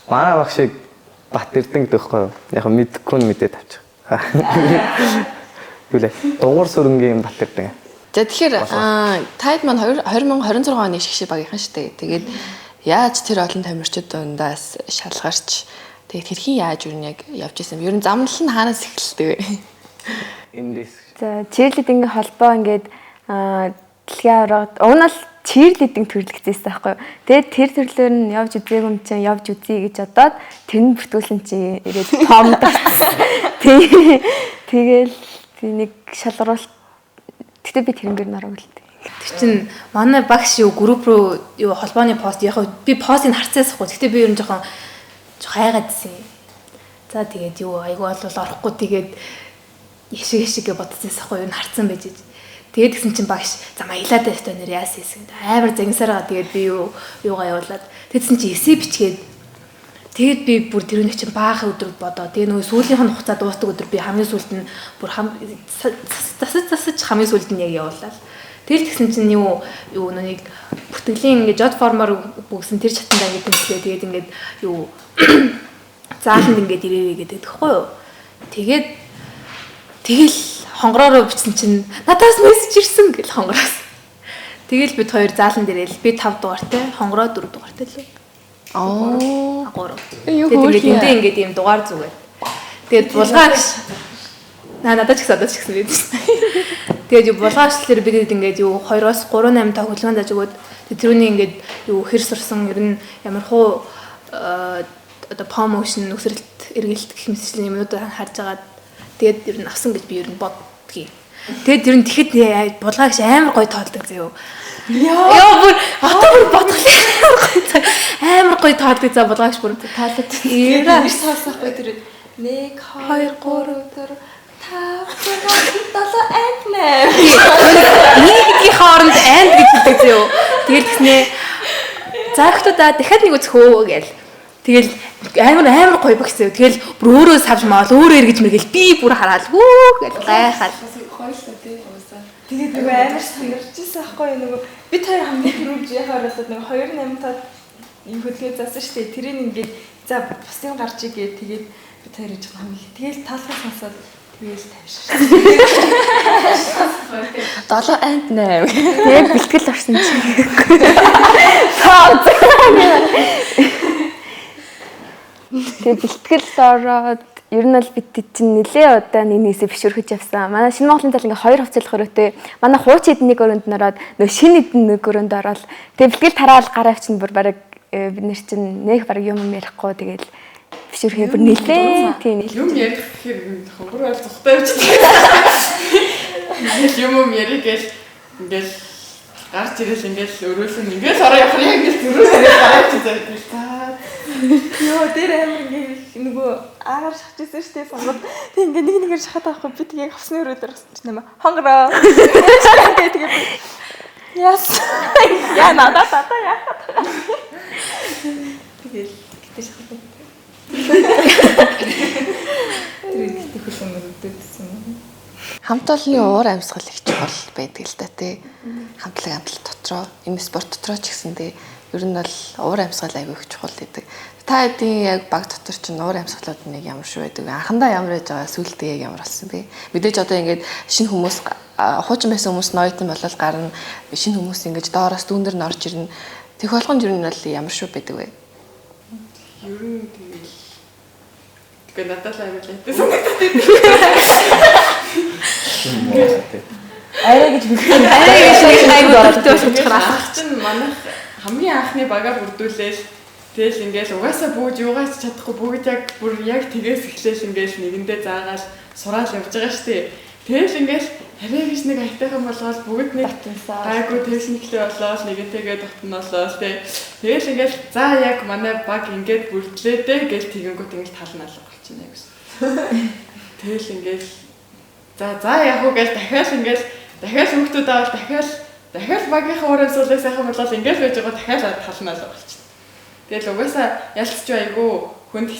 Манай багшийг Бат Эрдэнэ гэдэг байхгүй юу? Яг нь мэдхгүй нь мэдээд авчих. Юу лээ? Дугуур сүрэнгийн Бат Эрдэнэ. За тэгэхээр таад маань 2026 оны шигшээ багийнхан шүү дээ. Тэгээд яаж тэр олон тамирчид дундаас шалгарч тэгээд хэрхэн яаж юу нэг явж исэн юм. Ер нь замнал нь хаанаас эхэлдэг вэ? Эндээс. За чирлидингийн холбоо ингээд дэлхийн аваргад уг нь л чирлидинг төрлөгдсөн байхгүй юу. Тэгээд тэр төрлөөр нь явж үзээгүй юм чинь явж үзье гэж бодоод тэр нь бүртгүүлсэн чинь ирээд помд орсон. Тэгэл нэг шалгаруулалт. Гэтэ би тэрнгээр нь ороогүй л дээ. Тэр чин манай багш юу групп руу юу холбооны пост яг би постыг харцаас ахгүй. Гэтэ би ер нь жоохон хайгаад исэн. За тэгээд юу айгүй бол орохгүй тэгээд ишиг гэж бодсон ахгүй юу харцсан байж. Тэгээд гисэн чинь багш за маялаад байстай нэр яасан юм гэдэг. Амар загнасараа тэгээд би юугаа явуулаад тэгсэн чинь эсээ бичгээд тэгээд би бүр тэрний чинь баахан өдөр бодоо. Тэгээ нөгөө сүүлийнх нь хугацаа дуустдаг өдөр би хамгийн сүүлд нь бүр засаж хамгийн сүүлд нь яг явуулаад. Тэгэл тэгсэн чинь юу нэг бүртгэлийн ингээд жод формоор бүгсэн тэр чатандаа ингээд тэмцлээ. Тэгээд ингээд юу зааланд ингээд ирээрэй гэдэг тэгэхгүй юу. Тэгээд тэгэл хонгороор бичсэн чинь надаас мессеж ирсэн гэл хонгороос. Тэгэл бид хоёр зааланд ирээл би 5 дугаартай, хонгороо 4 дугаартай лөө. Аа 3. Тэгээд ингээд эндээ ингээд ийм дугаар зүгээд. Тэгээд булгаа гэж надад ч гэсэн одоо ч гэсэн байдаг шин. Тэгээд юу булгаа ашлаар бид ингээд юу 2-оос 3 8 та хөдөлгөөн зааж өгөөд тэрүүний ингээд юу хэр сурсан ер нь ямар хуу одоо промошн нүсрэлт эргэлт гэх мэтчлэн юмнууд харж агаад тэгээд ер нь авсан гэж би ер нь боддгийг. Тэгээд ер нь тэгэхэд булгаагч амар гоё тоолдог зөө. Яа бүр одоо бүр бодглоо амар гоё таалдаг за булгаагч бүр. Таалаад. Ира. Нэр таалсахгүй тэр 1 2 3 4 5 6 7 8 9. Нэг гэдгийн хооронд and гэж хэлдэг зөө. Тэгэл тэгснээ за охтуудаа дахиад нэг үзэх үү гээл. Тэгэл амар амар гоё багс зөө. Тэгэл бүр өөрөө савж маал өөрөө эргэж мэргэл би бүр хараал хүү гэл гайхал. Гоё л тий уусаа. Тэгээд нөгөө амар сонирчсэн аахгүй юу нөгөө бид хоёр хамгийн түрүүнд яхаар болоод нөгөө 2 8 таад юм хөдөлгөөн заасан шүү дээ. Тэрийг ингээд за бусдын гарч игээ тэгээд бид хоёр иж хамгийн тэгэл таалах сонсоод тэгэл тавьширсан. 7 and 8. Тэгээд бэлтгэл орсон чинь. Тэгээд бэлтгэл ороод ер нь бол бид чинь нэлээ удаа нэг нэсээ бишүрхэж явсан. Манай шинэ Монголын зал ингээ хоёр хувцалх өрөөтэй. Манай хуучин эд нэг өрөөнд нь ороод нөө шинэ эд нэг өрөөнд ороод тэгээд бэлтгэл тараал гараа авчин бүр бараг бид нар чинь нэх бараг юм ярихгүй тэгэл бишүрхээ бүр нэлээ тийм Юм ярих гэхээр хөнгөр бол зүхтэй явчихдаг. Ингээл юм юм ярих гээл ингээл гарч ирэл ингээл өрөөлөн ингээл ороо явах яг ингээл зөрүүл ингээл гараа авчихсан. Тэгэл за Йоо тэр амар ингээ нөгөө аагаар шахаж исэн шүү дээ сонгоод тэг ингээ нэг нэгээр шахаад авахгүй би тэг яг авсны өрөө дээр гарсан чинь нэмэ хонгороо тэгээ тэгээ би яс яа надад тата яхад тэгэл гэтээ шахаад Тэр ихтэй хөлөн өрөвдөд гэсэн юм. Хамт олонны уур амьсгал их чухал байдаг л да тий. Хамтлаг амтлаг дотроо, энэ спорт дотроо ч гэсэн тий. Ер нь бол уур амьсгал айгүй их чухал гэдэг. Та хэдийн яг баг дотор чинь уур амьсгалууд нэг ямар шүү байдаг вэ? Анхандаа ямар байж байгаа, сүүлдээ яг ямар болсон бэ? Мэдээж одоо ингээд шинэ хүмүүс хуучин байсан хүмүүс ноётон болол гарна. Шинэ хүмүүс ингэж доороос дүүнер нь орж ирнэ. Тэг болгонд ер нь бол ямар шүү байдаг вэ? Ер нь тэгэл тэгээ надад л амар лайтай санагдаад байна. Арай гэж бэлтгэл. Арай гэж нэг айгүй дуртай болох Ингээл хараа. анх чинь манайх хамгийн анхны бага бүрдүүлээл тэгэл ингээл угаасаа бүгд юугаач чадахгүй бүгд яг бүр яг тэгээс эхлээл ингээл нэгэндээ заагаал сураал явж байгаа штэ. Тэгэл ингээл арай гэж нэг аятайхан болгоол бүгд нэг гайгүй техниклээ болоод нэгэнтэйгээ дотнолоо тэ. Тэгэл ингээл за яг манай баг ингээд бүрдлээ дээ гэл тэгэнгүүт ингээл тал нь алга болчихно яг гэсэн. Тэгэл ингээл за за яг уу гэл дахиад ингээл дахиад хүүхдүүд авал дахиад дахиад багийнхаа уур амьсгалыг сайхан болоод ингээл байж байгаа дахиад тал нь алга болчихно. Тэгэл угаасаа ялцч айгүй хүнд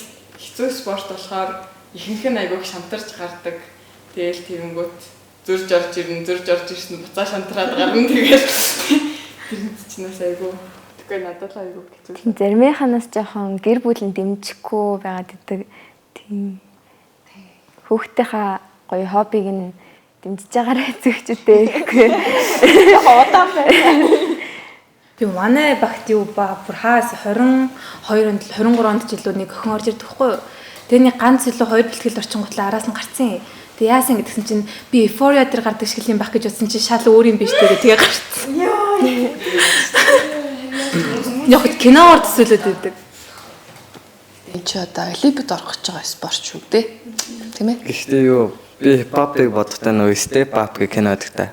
хэцүү спорт болохоор ихэнх нь айгүй шантарч гардаг. Тэгэл тэгэнгүүт зөрж орж ирнэ, зөрж орж ирсэн буцаа шантраад гарна тэгэл тэр чинээс айгүй тэгэхгүй надад л айгүй хэцүү. Тийм заримынханаас жоохон гэр бүл нь дэмжихгүй байгаад идэг. Тийм. Хүүхдийнхаа гоё хоббиг нь дэмжиж байгаарай зөгчтэй гэхгүй. Удаан байна. Би манай багт юу ба бүр хаас 22 онд 23 онд ч илүү нэг охин орж ирдэг хгүй юу. Тэгээ нэг ганц илүү хоёр бэлтгэл орчингуутлаа араас нь гарцсан. Тэгээ яасан гэдгсэн чинь би Euphoria дээр гардаг шиг юм байх гэж бодсон чинь шал өөр юм биш тэгээ тэгээ гарцсан. Йоо. Яг киноор төсөөлөд байдаг. Энэ чи одоо олимпиад орох гэж байгаа спорт шүү дээ. Тийм ээ? Гэхдээ юу би хипхопыг бодохдоо нөгөө Step Up гэх кино байдаг та.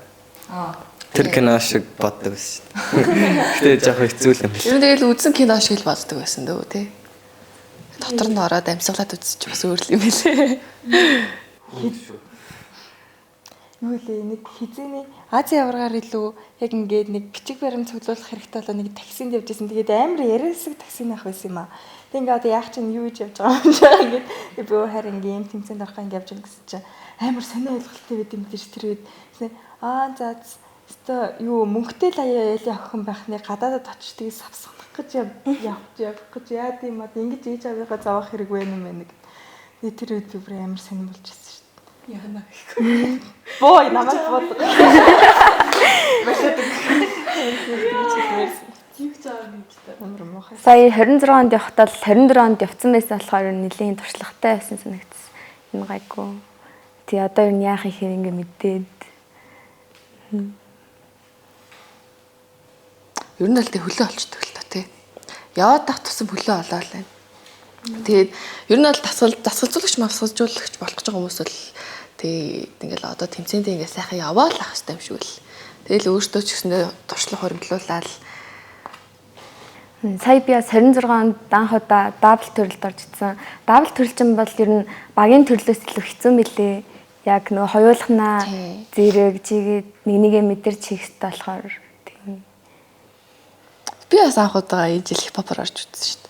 Тэр кино шиг боддог байсан шүү дээ. Гэхдээ жоохон хэцүү л юм байна. Ер нь тэгэл үзсэн кино шиг л боддог байсан дөө тий. Дотор нь ороод амьсгалаад үзчих бас өөр л юм байлээ. Юу лээ нэг хизээний Ази аваргаар илүү яг ингээд нэг бичиг баримт цуглуулах хэрэгтэй болоо нэг таксинд явж исэн. Тэгээд амар яриасаг таксинд авах байсан юм аа. Тэг ингээд одоо яах чинь юу гэж явж байгаа юм шиг ингээд би өө харин ингээд юм тэмцээнд орох ингээд явж байгаа гэсэн чинь амар сонио ойлголттой байд юм тийш тэр үед. Аа за өстой юу мөнгөтэй л аяа яли охин байх нэ гадаадад очиж тэгээ савсгах гэж явж явах гэж яад юм аа ингэж ээж авыгаа зовоох хэрэг байна юм байна гэд. Тэгээ тэр үед би бүр амар сонир болж ирсэн шүү дээ. Яна гэхгүй. Боо намайг бод. Юу ч аа гэж та. Амар муухай. Сая 26 онд явахдаа л 24 онд явцсан байсан болохоор нэлийн туршлагатай байсан санагдсан. Энэ гайгүй. Тий одоо ер нь яах юм хэрэг ингээ мэдээд. Ер нь л тэг хөлөө олчдөг л та тий. Яваад тах тусам хөлөө олоол байна. Тэгээд ер нь бол дасгал дасгалзуулагч мавсгалжуулагч болох гэж байгаа хүмүүс бол тэгээд ингээл одоо тэмцээндээ ингээ сайхан яваал ах хэрэгтэй юм шиг л. Тэгэл өөртөө ч гэсэндээ туршлага хуримтлуулаад. Сая би бас 26 онд анх удаа double төрөлд орж ирсэн. Double төрөл чинь бол ер нь багийн төрлөөс илүү хэцүү мөлий. Яг нөгөө хоёулахнаа зэрэг чигээд нэг нэгэ мэдэрч хийх хэрэгтэй болохоор тийм. Би бас анх удаага энэ жил хипхопор орж үзсэн шүү дээ.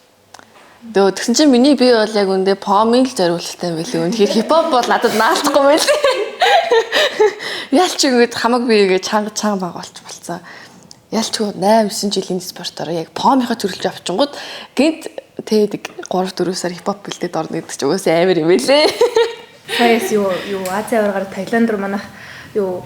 Дөө тэгсэн чинь миний бие бол яг үндэ помын л зориулттай юм билүү. Үнэхээр хипхоп бол надад наалдахгүй байлээ. Ялч ингэж хамаг биегээ чанга чанга баг болч болцсон. Ялчгүй 8 9 жилийн спортоор яг помынхаа төрөлж авчингууд гинт тэгээд 3 4 сар хипхоп бэлдээд орно гэдэг чинь угаасаа амар юм байлээ. Саяас юу юу Азийн аваргаар Таиланд руу манайх юу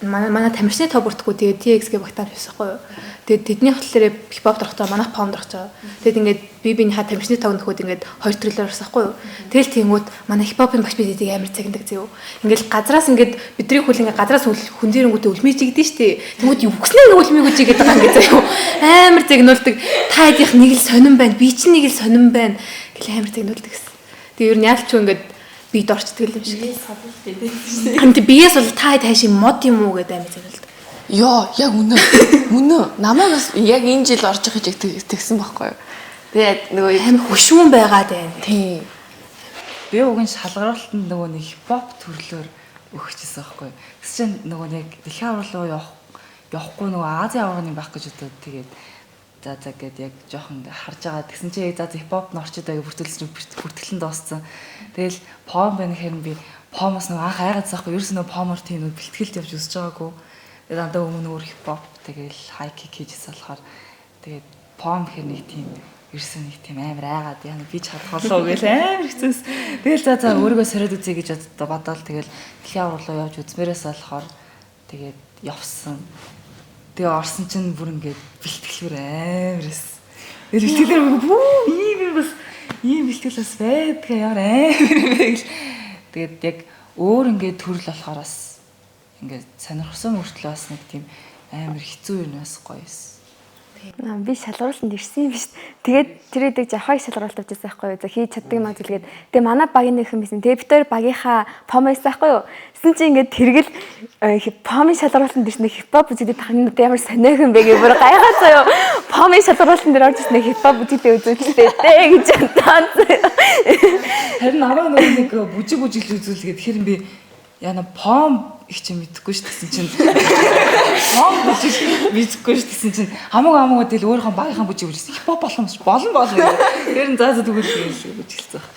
манай манай тамирчны тоо бүртгэхгүй тэгээд TX гэ багтаа явсан байхгүй юу. Тэгээд тэдний болохоор хипхоп дорхтоо манайх пом дорхтоо. Тэгээд ингээд би биенийхаа тамирчны тоог нөхөд ингээд хоёр төрлөөр орсон байхгүй юу. Тэгэл тэнгууд манай хипхопын багш бид эдийг амар цагнадаг зөө. Ингээд газраас ингээд бидний хүл ингээд газраас хүн дээрэнгүүтээ үлмий жигдэн штэ. Тэнгууд юу гэснээр үлмийг үжигээд байгаа ингээд зөө. Амар загнуулдаг. Та хэдийнх нэг л сонирн байна. Би чинь нэг л сонирн байна гэл амар загнуулдаг гэсэн. Тэгээд ер нь яалч ингээд бид орчдөг юм шиг. Биес судалж байдаг шүү. Харин биес бол та таашийн мод юм уу гэдэг амар загнуулдаг. Йоо, яг үнэ. Үнэ. Намайг бас яг энэ жил орж явах гэж тэгсэн байхгүй юу. Тэгээд нөгөө амар хөшүүн байгаад байна. Тийм. Би уг нь шалгаруултанд нөгөө нэг хипхоп төрлөөр өгчээсэн байхгүй юу. Тэгс чинь нөгөө нэг дэлхийн аварга руу явахгүй нөгөө Азийн аваргын байх гэж бодоод тэгээд за за гэд яг жоохон харж байгаа. Тэгсэн чинь яг за хипхоп нь орчод аяг бүртгэлсэн бүртгэл нь дууссан. Тэгэл пом байна гэхээр би помоос нөгөө анх айгаад заахгүй. Ерөөс нөгөө помор тийм нөгөө бэлтгэлд явж үзэж байгаагүй. Тэгээд дандаа өмнө өөр хипхоп тэгэл хай кик хийжсэн болохоор тэгээд пом гэхээр нэг тийм ерөөсөө нэг тийм амар айгаад яа би чадах болов уу гэл амар хэцүүс. Тэгэл за за өөрийгөө сориод үзье гэж бодоол тэгэл дэлхийн аварга руу явж үзмээрээс болохоор тэгээд явсан. Тэгээ орсон чинь бүр ингээд бэлтгэлээр амар эс. Тэгэл бэлтгэлээр бүү ийм юм бас ийм бэлтгэл бас байдгаа ямар амар юм бэ гэл. Тэгээд яг өөр ингээд төрөл болохоор бас ингээд сонирхсан мөртлөө бас нэг тийм амар хэцүү юм бас гоё эс. Би шалгаруултанд ирсэн юм биш. Тэгээд тэр хэдэг жавхай шалгаруулалт авчихсан байхгүй юу. За хийж чаддаг маа зүйлгээд. Тэгээ манай багийн нэг хүн байсан. Тэгээ бид хоёр багийнхаа пом байсан байхгүй юу. Тэсэн чинь ингээд тэргэл помын шалгаруултанд ирсэн хипхоп үзээд тахны ямар сониох юм бэ гэ бүр гайхаад заяа. Помын шалгаруултан дээр орж ирсэн хипхоп үзээд үзүүлэлээ дээ гэж бодсон. Харин намайг нөгөө нэг бүжиг бүжиглэл үзүүлгээд тэгэхээр би яна пом их чи мэдэхгүй ш гэсэн чинь пом бүжиг мэдэхгүй ш гэсэн чинь хамаагүй хамаагүй тэгэл өөрийнхөө багийнхаа бүжиг бүжигсэн хипхоп болох юм шиг болно болно. Тэр нь заа заа тэгвэл тэгэл бүжиглсэн баг.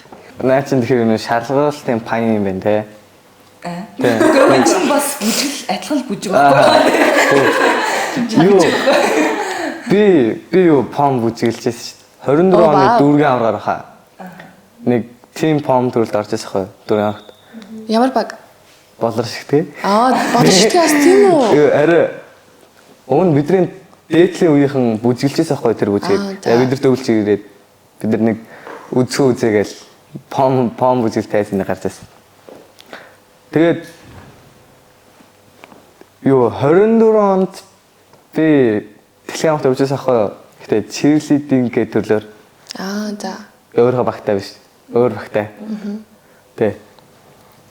Наа чин тэгэхээр нөө шалгаруултын паян юм байна те. Тийм. Гэхдээ чинь бас бүжигл адилхан л бүжиг байхгүй. Юу? Би юу пом бүжиглжсэн шүү дээ. 24 оны дүүргийн аваргаар хаа. Нэг тим пом төрөлд орж ирсэн хөө дүүргийн аваргт. Ямар баг? Болор шигтэй. Аа, болор шигтэй бас тийм үү? Арай уг нь бидний дээдлийн үеийнхэн бүжиглжсэн байхгүй тэр бүжгийг. Тэгээ бид нар төвлөж ирээд бид нар нэг үзхүү үзээгээл пом пом бүжигл тайзны гарч ирсэн. Тэгээд юу 24 онд би дэлхийн аваргт явж байсан байхгүй юу? Гэтэ cheerleading гэх төрлөөр. Аа, за. Өөрийнхөө багтай биш. Өөр багтай. Тэ.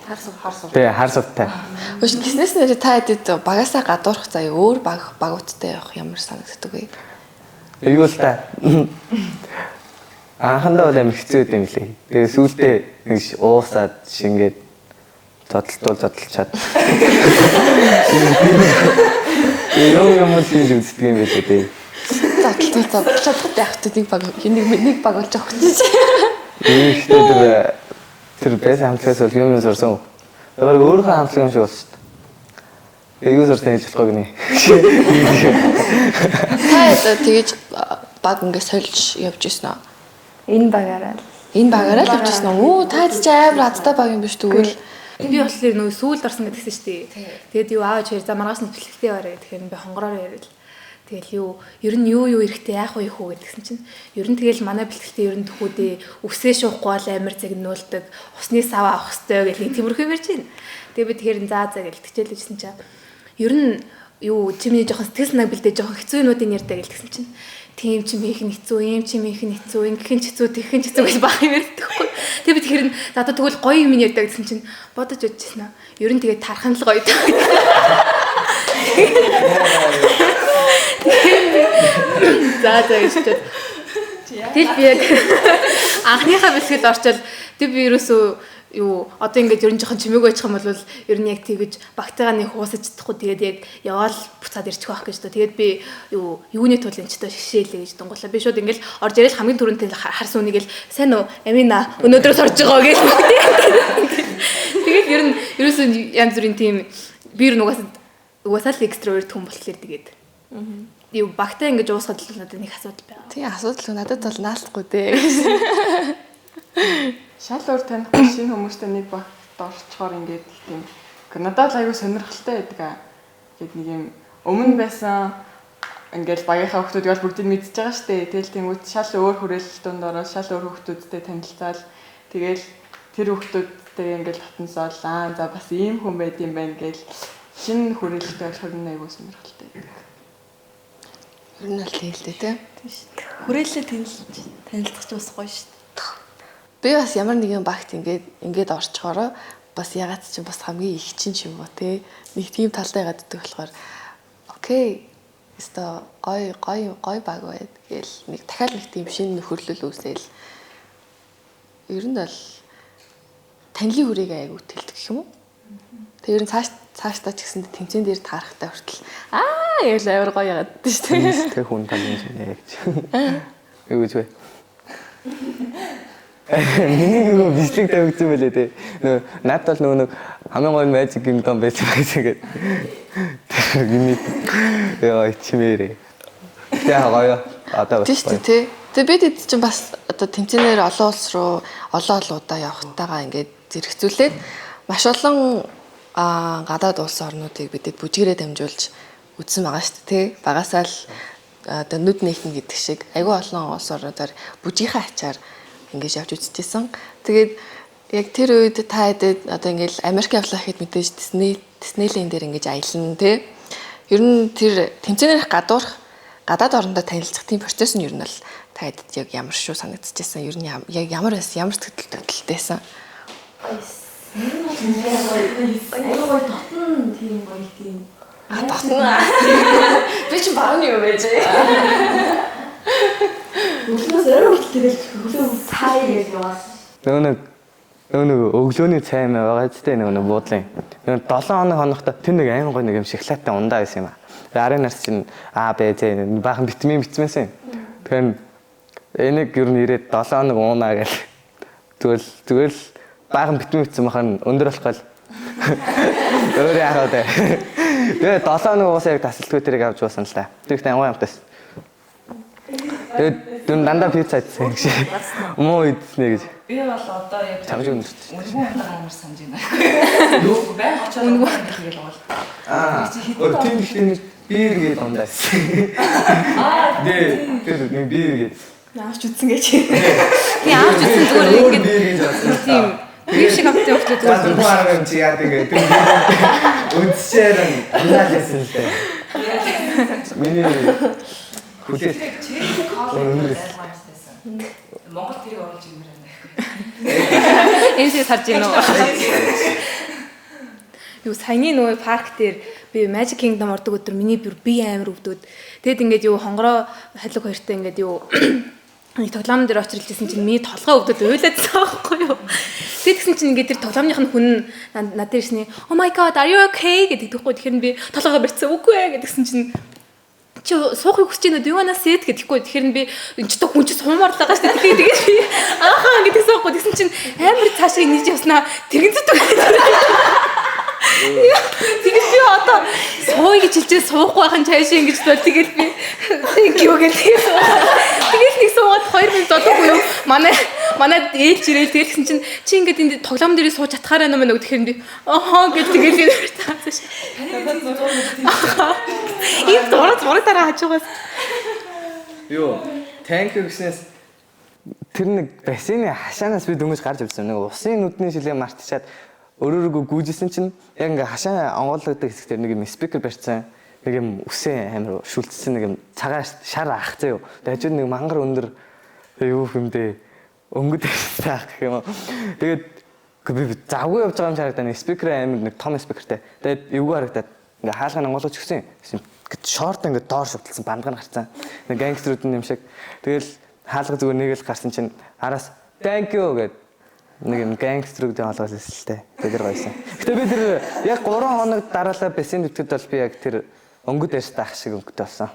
Хар сув, хар сув. Тэ, хар сувтай. Өш гиснээс нэр та хэдэд багасаа гадуурх заяа өөр баг багуудтай явах ямар санагддаг вэ? Юу л та. Анхандаа бол амар хэцүү байт юм лээ. Тэгээ сүүлдээ нэг уусаад шингээд зодтолтуул зодтолчаад. Юм юм хийж үздэг юм байлээ дээ. Зодтолтуул зодтолчаад явах тэ нэг баг нэг баг болж авах гэж. Ихтэй тэр байсан хамтлагаас бол юм юм сурсан. Тэр өөрийнхөө хамтлаг юм шиг болсон шүү дээ. Юу сурсан гэж болохгүй гинэ. Та одоо тэгэж баг ингэ сольж явж ирсэн үү? Энэ багаараа л. Энэ багаараа л явж ирсэн үү? Оо та чи амар азтай баг юм биш тэгвэл. Би болохоор нөгөө сүүлд орсон гэдгсэн шүү дээ. Тэгээд юу аав чир за маргааш нь бэлтгэлтэй яваарэ гэхээр би хонгороор яриад. Тэгэл юу ер нь юу эрэхтэй яах вэ хүү гэдгсэн чинь ер нь тэгэл манай бэлтгэлтэй ер нь төхүүдээ үсээ шуухгүй бол амар загнуулдаг, усны сав авах хэвээр гэх нэг тиймэрхүү ярьж байна. Тэгээ би тэгэхээр заа заа гэж хичээлжсэн чинь ер нь юу чимний жоохон сэтгэл санааг бэлдээ жоохон хэцүү юмнуудыг ярьдаг гэлтгсэн чинь тийм чим хийх нь хэцүү, ийм чим хийх нь хэцүү, ингэх нь хэцүү, тэгэх нь хэцүү гэж баг юм ярьдаг хгүй. Тэгээ би тэгэхээр за одоо тэгвэл гоё юм ярьдаг гэсэн чинь бодож үзчихсэн аа. Ер нь тэгээ тарах нь л гоё даа. За за гэж чад. Тэгэл би яг анхныхаа бэлтгэл орчоод тэг би ерөөсөө юу одоо ингээд ер нь жоохон чимээгүй очих юм бол ер нь яг тэгэж багтайгаа нэг хуусаж чадахгүй тэгээд яг яваал буцаад ирчих байх гэж тоо. Тэгээд би юу юуны тул энэ ч тоо шишээлээ гэж дунгуулаа. Би шууд ингээд орж ирэл хамгийн түрүүнд харсан үнийг л сайн уу Амина өнөөдрөөс орж байгаа гэж. Тэгээд ер нь ерөөсөө янз бүрийн тийм би ер нь угаасаа л экстраверт хүн болохоор тэгээд юу багтаа ингэж уусгаад л надад нэг асуудал байгаа. Тийм асуудал надад бол наалдахгүй дээ. Шал өөр танихгүй шинэ хүмүүстэй нэг багт орчхоор ингээд тийм надад л аягүй сонирхолтой байдаг аа. Ингээд нэг юм өмнө байсан ингээд багийнхаа хүүхдүүдийг бол бүгдийг мэдчихэж байгаа штэ. Тэгэл тэнгуут шал өөр хүрээлэл дунд ороод шал өөр хүүхдүүдтэй танилцаал тэгэл тэр хүүхдүүдтэй ингээд татансаал аа за бас ийм хүн байд юм байна гэл шинэ хүрээлэлтэй болохоор нь аягүй сонирхолтой байдаг. Ер нь л тэгэл дээ тий. Тийм шүү. Хүрээлэлээ танилцах ч бас гоё шүү. Би бас ямар нэгэн багт ингээд орчхороо бас ягаад ч бас хамгийн их чин ч юм уу те нэг тийм талтай гаддаг болохоор окей өсто гой гой гой баг байд гээл нэг дахиад нэг тийм шинэ нөхөрлөл үүсээл ер нь бол танилын хүрээг айгу тэлдэг гэх юм уу. Тэг ер нь цаашдаа ч гэсэн тэмцээн дээр таарахтай хүртэл аа ял амар гоё яагаад шүү дээ. Тэг хүн тань юм гэж. Юу гэж вэ? Миний нөгөө бичлэг тавигдсан байлээ те. Нөгөө надад бол нөгөө нэг хамгийн гоё Magic Kingdom байсан байсан гэдэг. Тэр гинэ. Яа чимээрээ. Тэгээ гоё. Одоо бас. Тийм шүү дээ. Тэгээ бид эд чинь бас одоо тэмцээнээр олон улс руу олон олон удаа явахтайгаа ингээд зэрэгцүүлээд маш олон гадаад улс орнуудыг бидэд бүжгэрээ дамжуулж үзсэн байгаа шүү дээ. Багасаа л одоо нүд нээхэн гэдэг шиг айгүй олон улс орнуудаар бүжгийнхаа ачаар ингэж явж үзчихсэн. Тэгээд яг тэр үед та хэдэд одоо ингээл Америк явлаа гэхэд мэдээж Диснейленд дээр ингэж аялна тий. Ер нь тэр тэмцээнээр гадуурх гадаад орондоо танилцах тийм процесс нь ер нь бол та хэдэд яг ямар шүү санагдчихсан. Ер нь яг ямар байсан, ямар сэтгэл хөдлөлттэйсэн. Ер нь бол аюу гоё дотн тийм гоё тийм. А дотн. Би чи баруун юм байж. Өглөөс орой хүртэл тэгэл өглөө цай гэж яваа. Нөгөө өглөөний цай мэ байгаа ч тийм нөгөө буудлын. Нөгөө 7 хоног хоногтой тэр нэг аймаг гоё нэг юм шоколадтай ундаа байсан юм аа. Тэгээ арын нарс чинь А Б С баахан витамин битмээсэн. Тэгэхээр энийг ер нь ирээд 7 хоног уунаа гэл. Тэгвэл баахан витамин битсэн бахан өндөр болох гал. Өөр яах вэ? Тэгээ 7 хоног уусаа яг тасалдгүй тэрийг авч уусан л та. Тэр их ангуй амтас. Тэгээд дүн дандаа пицца идсэн гэж. Муу идсэн гэж. Би бол одоо яг чамж өндөрч. Үнэгүй амар санаж байна. Юу байн очоод үнэгүй тэгэл бол. Аа. Тийм их биер гээд ундаас. Аа. Тэр нэг биер гээд. Авч үзсэн гэж. Тийм авч үзсэн зүгээр ингээд тийм бие шиг амттай явчихлаа зүгээр. Зөвхөн арга юм чи яа гэдэг тэр үндсээр нь унаалсан л дээ. Миний хүлээлт өндөр. Монгол тэрийг оруулж ирмээр байна. Энэ шиг сарж гинөө. Юу саяны нөгөө парк дээр би Magic Kingdom ордог өдөр миний бүр бие амар өвдөд. Тэгэд ингээд юу хонгороо халиг хоёртой ингээд юу нэг тоглоом дээр очролж исэн чинь миний толгой өвдөд уйлаадсан байхгүй юу. Тэгсэн чинь ингээд тэр тоглоомных нь хүн над дээр ирсний "Oh my god, are you okay?" гэдэг тэгэхгүй. Тэгэхээр би толгойгоо барьсан. Үгүй ээ гэдгсэн чинь чи суухыг хүсэж байна уу? Do you wanna sit гэдэхгүй. Тэгэхээр би энэ ч хүн чи суумаар л байгаа шүү дээ. Тэгээд би ааха гэдгсэн байхгүй. Тэгсэн чинь амар цаашаа нийж явснаа тэрэгцэд. Тэгээд би одоо сууя гэж хэлжээ суухгүй байх нь цаашаа ингэж бол тэгэл би thank you гэх. Тэгэл нэг суугаад 2 минут одоогүй юу? Манай ээлж ирээл тэгэл гэсэн чинь чи ингээд энэ тоглоом дээрээ сууж чадхаараа юм байна гэхээр би ахаа гэж тэгэл би таасан шээ. Ийм зураг дараа хажуугаас. Юу thank you гэснээс тэр нэг бассейны хашаанаас би дөнгөж гарч ирсэн. Нэг усын нүдний шилээ мартчихад өөрөөрөө гүйжсэн чинь яг ингээ хашаа онгойлгодог хэсгээр нэг юм спикер барьсан. Нэг юм үсэн амар шүлтсэн нэг юм цагаан шар ах заяо. Тэгээ хажууд нэг мангар өндөр юу хэмдэ өнгөд таах гэх юм уу. Тэгээд би завгүй явж байгаа юм шиг харагдаа. Нэг спикер амар нэг том спикертэй. Тэгээд эвгүй харагдаад ингээ хаалга онгойлгож өгсөн. Гэсэн Гэт шорт ингээд доор шувталсан бандган гарцсан. Нэг гангстерүүд юм шиг. Тэгэл хаалга зүгээр нэг л гарсан чинь араас thank you гэд нэг юм гангстерүүдийн хоолоос элсэлтэй. Тэр гоёсэн. Гэтэ би тэр яг 3 хоног дараалал бассейн дэвтэд бол би яг тэр өнгөд арьстай ах шиг өнгөтэй болсон.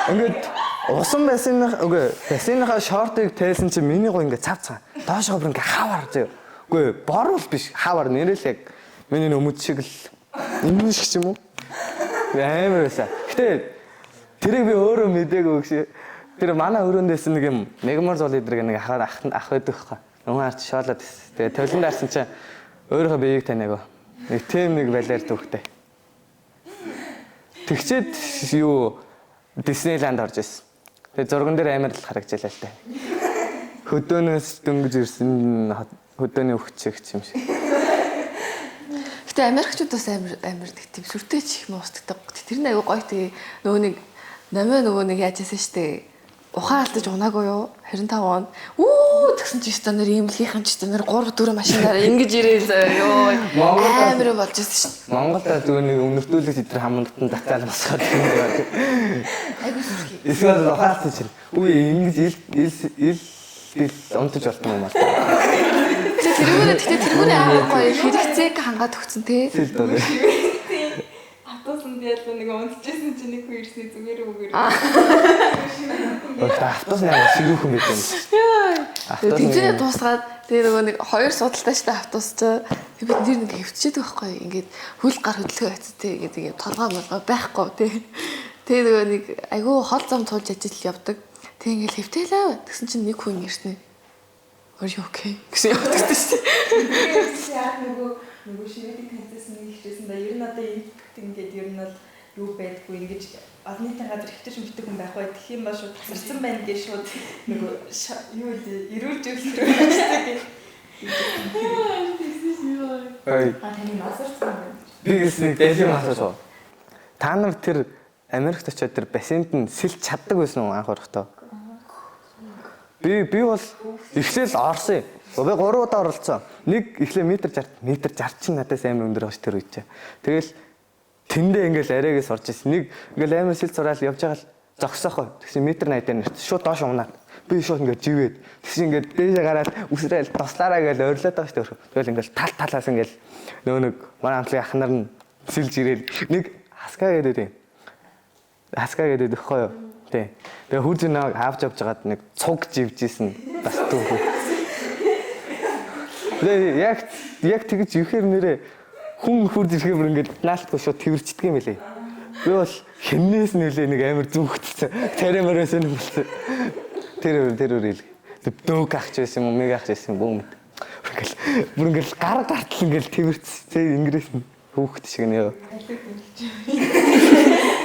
Ингээд усан бассейн үгүй бассейнийхаа шортыг тайлсан чинь миний гоо ингээд цав цаа. Доошоо бүр ингээд хавар зөө. Үгүй борвол биш хавар нэрэл яг миний өмд шиг л энэ шиг ч юм уу. Амар байсан. Гэтэ тэрийг би өөрөө мдээгүй гэж. Тэр манай өрөөндөөс нэг юм мегмар зол идрэг нэг ах ах байдаг хаа. Нөгөө харч шоолоод ирсэн. Тэгээ толон даарсан чинь өөрийнхөө биеийг таниагүй. Нэг тийм нэг балиар төвхтэй. Тэгчээд юу Диснейленд орж ирсэн. Тэгээ зурган дээр амар л харагдчихлаа л та. Хөдөөнөөс дөнгөж ирсэн хөдөөний өвч шиг юм шиг. Гэтэ Америкчууд бас амар амар нэг тийм сүртэй чих юм устдаг. Тэр нь айгүй гоё тэгээ нөгөө нэг номоо нөгөө нэг яаж яасан штэ. Ухаан алдаж унаагүй юу? 25 онд. Үү тэгсэн чи өстө нэр имлгийнхэн ч өстө нэр 3 4 машинаар ингэж ирээл заяа. Йоо. Амар болж ирсэн штэ. Монголд зүгээр нэг өмнөртүүлэг тэд нар хамандтан татаал босгоод юм байна. Айгүй сүрхий. Эсвэл ухаан алдсан чинь үгүй ингэж ил ил ил ил унтаж болтон юм аа. Тэрүүгээр гэтээ тэрүүгээр амар гоё хэрэгцээг хангаад өгсөн тий. Автобусанд ялла нэг унтчихсан чинь нэг хүн ирсний зүгээр үгээр. Автобус нээр ширүүхэн байт юм. Тэмцээний дуусгаад тэгээ нөгөө нэг хоёр судалтай штэ автобус чи бид нэр нэг хөвчээд байхгүй ингээд хөл гар хөдөлгөөн байцсан тий ингээд ингээд толгой молгой байхгүй тий. Тэгээ нөгөө нэг айгүй хол зам туулж ажил явдаг. Тэг ингээд хэвтээлээ тэгсэн чинь нэг хүн ирсэн. Are you okay гэсэн явдаг шүү дээ. Яг нөгөө шивэдийг таньцсан нэг хичээсэн да. Ер нь одоо ингээд ер нь бол юу байдгүй ингэж олон нийтийн газар хөвтөж мөвтөг хүн байхгүй. Тэгэх юм ба шууд тасарсан байна гэж шууд нөгөө юу вэ эрүүлж өгөх хэрэгтэй. Ой. А таны масарсан байна. Би гэсэн дэлхийн масаж уу. Та нар тэр Америкт очиод тэр бассейнд нь сэлж чаддаг байсан уу анх орохдоо? Би бол эхлээл орсон юм. Би 3 удаа оролцсон. Нэг эхлээ метр 60 метр 60 чинь надаас амар өндөр байгаа ш тэр үед чинь. Тэгэл тэндээ ингээл арайгаас орж ирсэн. Нэг ингээл амар сэл зураал явж байгаа л зогсоохоо. Тэгсэн метр 80 дээр нэрт шууд доош унаад. Би шууд ингээд живээд. Тэгсэн ингээд дээшээ гараад үсрээл туслаараа гэж ойрлоод байгаа ш тэр. Тэгэл ингээл тал талаас ингээл нөө нэг манай хамтлагийн ах нар нь сэлж ирээл нэг хаска гэдэг юм. Хаска гэдэг өгөхгүй юу? Тий. Тэгээ хурж нэг авч явж байгаад нэг цуг живжсэн бас түүхүү. Тэгээ яг тэгж живхээр нэрээ хүн хурж ирэхээр бүр ингээд наалтгүй шууд тэрчдэг юм билээ. Би бол хиннээс нэлээ нэг амар зүгтсэн. Царай мөрөөс нь болсон. Тэр үр ил. Дөөг ахч байсан юм уу, мэг ахч байсан юм бүү мэд. Бүр ингээл гар гартал ингээл тэрчсэн. Тэр ингрээс нь хүүхэд шиг нэ.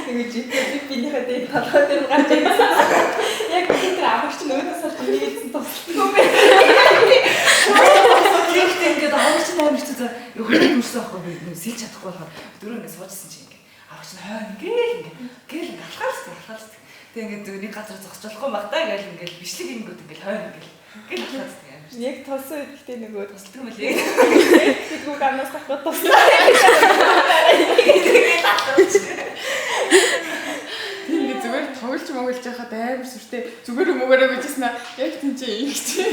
Нөгөө жипээ бинийхээ дээр толгой дээр гарч ирсэн. Яг тэр авагч нөгөөдөөс орч нэгдсэн тусалдаг юм байна. Тэгэхдээ ингээд авагч нь амар хэцүү за хөрөд үрсэн аахгүй би нэг сэлж чадахгүй болохоор дөрөв ингээд суужсэн чинь ингээд авагч нь хойно ингээд ингээд алхаалцдаг. Тэгээ ингээд зөв нэг газар зогсож болохгүй байх та гэж ингээд бичлэг ингэнгүүт ингээд хойно ингээд алхаалцдаг амар. Яг тулсан үед гэхдээ нөгөө тусалдаг юм лээ. Тэдгүү гамнаас гарах туслаа. Тэгээд алхаач. Ингээ зүгээр тоглож моглож байхад амар сүртэй зүгээр өмгөөрөө гэжсэн аа яг тийм чи ингэж.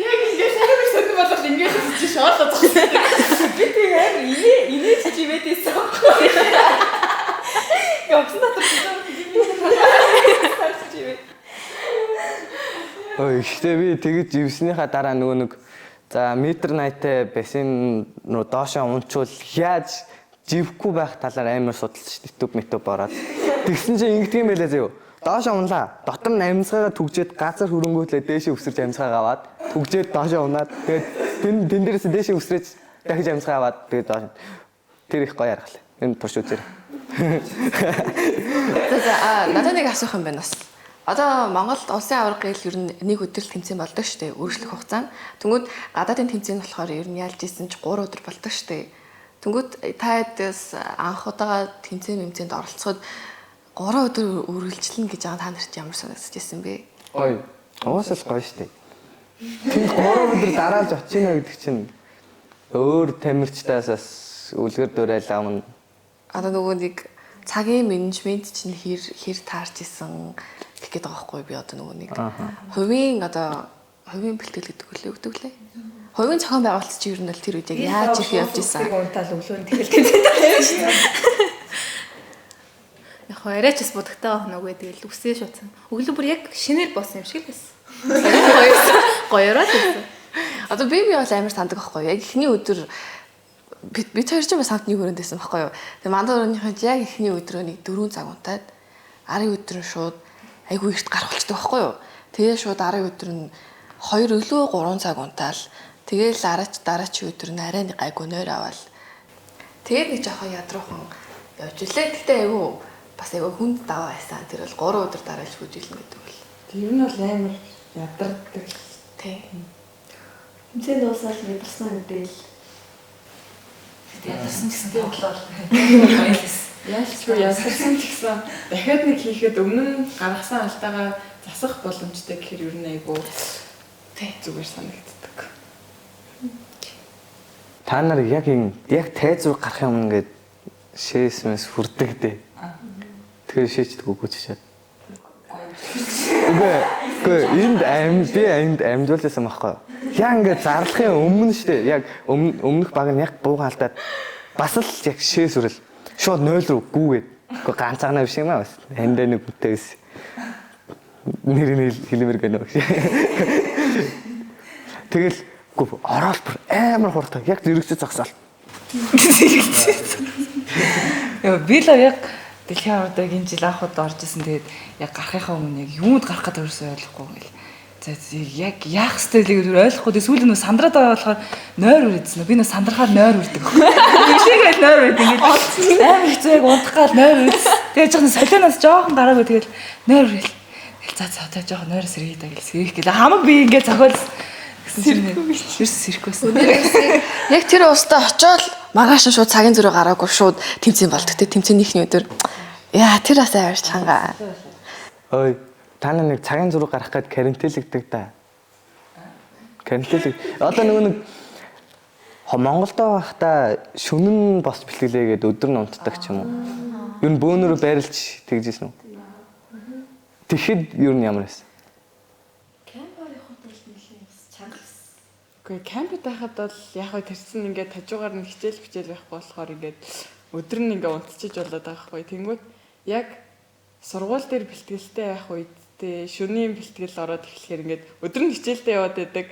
Яг ингээ амар сонир болол ингээд чи шоолоо зогссон. Би тийм амар инээж чивээд байсан байхгүй. Явсан дотор чивээд. Ой, гэхдээ би тэгэж живснийхаа дараа нөгөө нэг за метр 80-тай бассейн руу доошоо унчвал яаж живхгүй байх талаар амар судалсан шүү дээ. YouTube метуб ороод. Тэгсэн чинь ингэдэг юм байлаа зөө. Доошоо унлаа. Дотор нь амьсгаагаа түгжээд газар хөрөнгөөтлээ дээшээ өсөрч амьсгаагаа аваад түгжээд доошоо унаад тэгээд тэн дээрээс дээшээ өсрөөч дахиж амьсгаа аваад тэгээд доош. Тэр их гоё аргалаа. Энэ турш үзээрэй. За надад нэг асуух юм байна бас. Одоо Монголд улсын аварга гэл ер нь нэг өдөр л тэмцээн болдог шүү дээ. Үргэлжлэх хугацаанд. Тэнгүүд гадаадын тэмцээн болохоор ер нь ялж исэн ч 3 өдөр болдог шүү дээ. Тэнгүүд та хэдээс анх удаага тэмцээнд оролцоход 3 өдөр үргэлжлэнэ гэж байгаа та нарт ямар санагдаж байсан бэ? Гоё. Уусаа л гоё шүү дээ. Тэнд 3 өдөр дараалж очино гэдэг чинь өөр тамирчдаас бас үлгэр дуурайл аавна Одоо нөгөө нэг цагийн менежмент чинь хэр хэр таарч исэн гэх гээд байгаа байхгүй би одоо нөгөө нэг хувийн одоо хувийн бэлтгэл гэдэг үлээ өгдөг лээ. Хувийн зохион байгуулалт чинь ер нь л тэр үед яг яаж их явж исэн. Унтаал өглөө нь тэгэл тэмцээн шүү дээ. Яг хоо арайч бас будагтай байх нүгэ тэгэл үсээ шуудсан. Өглөө бүр яг шинээр болсон юм шиг л байсан. Гоёроо л байсан. Одоо би би бол амар сандаг байхгүй яг эхний өдөр бид бид хоёр ч бас хамт нэг өрөөнд байсан байхгүй юу. Тэгээ мандаа өрөөнийхөө яг эхний өдрөө нэг 4 цаг унтаад арын өдөр нь шууд айгүй эрт гарах болчтой байхгүй юу. Тэгээ шууд арын өдөр нь 2 өглөө 3 цаг унтаал. Тэгээл араач дараач өдөр нь арай нэг гайгүй нойр аваал. Тэгээд нэг жоохон ядруухан явж илээ. Гэтэ айгүй бас айгүй хүнд даваа байсан. Тэр бол 3 өдөр дараалж бүжиглэн гэдэг бол. Тэр нь бол амар ядардаг. Тий. Тэмцээн дуусаад ядарсан мэдээл. Ядарсан ч гэсэн тоглоо. Баярлалаа. Яалчгүй ядарсан ч гэсэн дахиад нэг хийхэд өмнө нь гаргасан алдаагаа засах боломжтой гэхээр ер нь айгүй Тий. зүгээр санагддаг. Та нар яг энэ яг тайзуур гарах юм ингээд шээсмэс хүрдэг дээ. Тэгэхээр шээчдэг үгүй ч шаад. Үгүй үгүй энд ам би энд амжуулсан байхгүй юу? Яг ингээд зарлахын өмнө штэ яг өмнөх баг нь яг буугаа алдаад бас л яг шээс үрэл шууд 0 руу гүүгээд үгүй ганцаарна биш юм аа бас хандаа нэг хүнтэй байсан. Нэр нь хэлмээр гэнэ гэж. Тэгэл үгүй ороод бүр амар хурдан яг зэрэгцээ зогсоол. Яа би л яг дэлхийн авардаг энэ жил анх удаа орж исэн. Тэгээд яг гарахынхаа өмнө яг юунд гарах гэдэг ерөөсөө ойлгохгүй ингээл. За яг яах ёстой л гэж ойлгохгүй. Тэгээд сүүл нь сандраад байгаа болохоор нойр үрээдсэн. Би нөө сандрахаар нойр үрдэг. Шиг байл нойр үрдэг ингээл. Амар хэцүү яг унтах гал нойр үрсэн. Тэгээд жоохон солионоос жоохон гараагүй тэгэл нойр үрэл. Тэгэл за за одоо жоохон нойр сэргий даа гэл сэргийх гэл. Хамаг би ингээд зохиолсон. Гэсэн чинь ерөөс сэрэхгүй байсан. Яг тэр устдаа очиод маргааш нь шууд цагийн зөрөө гараагүй шууд тэмцээн болдог те тэмцээний эхний өдөр. Яа тэр бас амар чанга. Ой та нар нэг цагийн зураг гарах гээд карантинлэгдэг да. Карантинлэг. Одоо нөгөө нэг Монголдо байхдаа шөнө нь бос бэлтгэлээ гээд өдөр нь унтдаг ч юм уу. Ер нь бөөнөрөө байрлж тэгжсэн үү? Тэгэхэд ер нь ямар байсан? Үгүй кампд байхад бол яг хөө тэрсэн ингээд хажуугаар нь хичээл хичээл байхгүй болохоор ингээд өдөр нь ингээд унтчихж болоод байгаа хгүй. Тэнгүүд яг сургууль дээр бэлтгэлтэй байх үед те шөнийн бэлтгэл ороод эхлэхээр ингээд өдөр нь хичээлдээ яваад байдаг.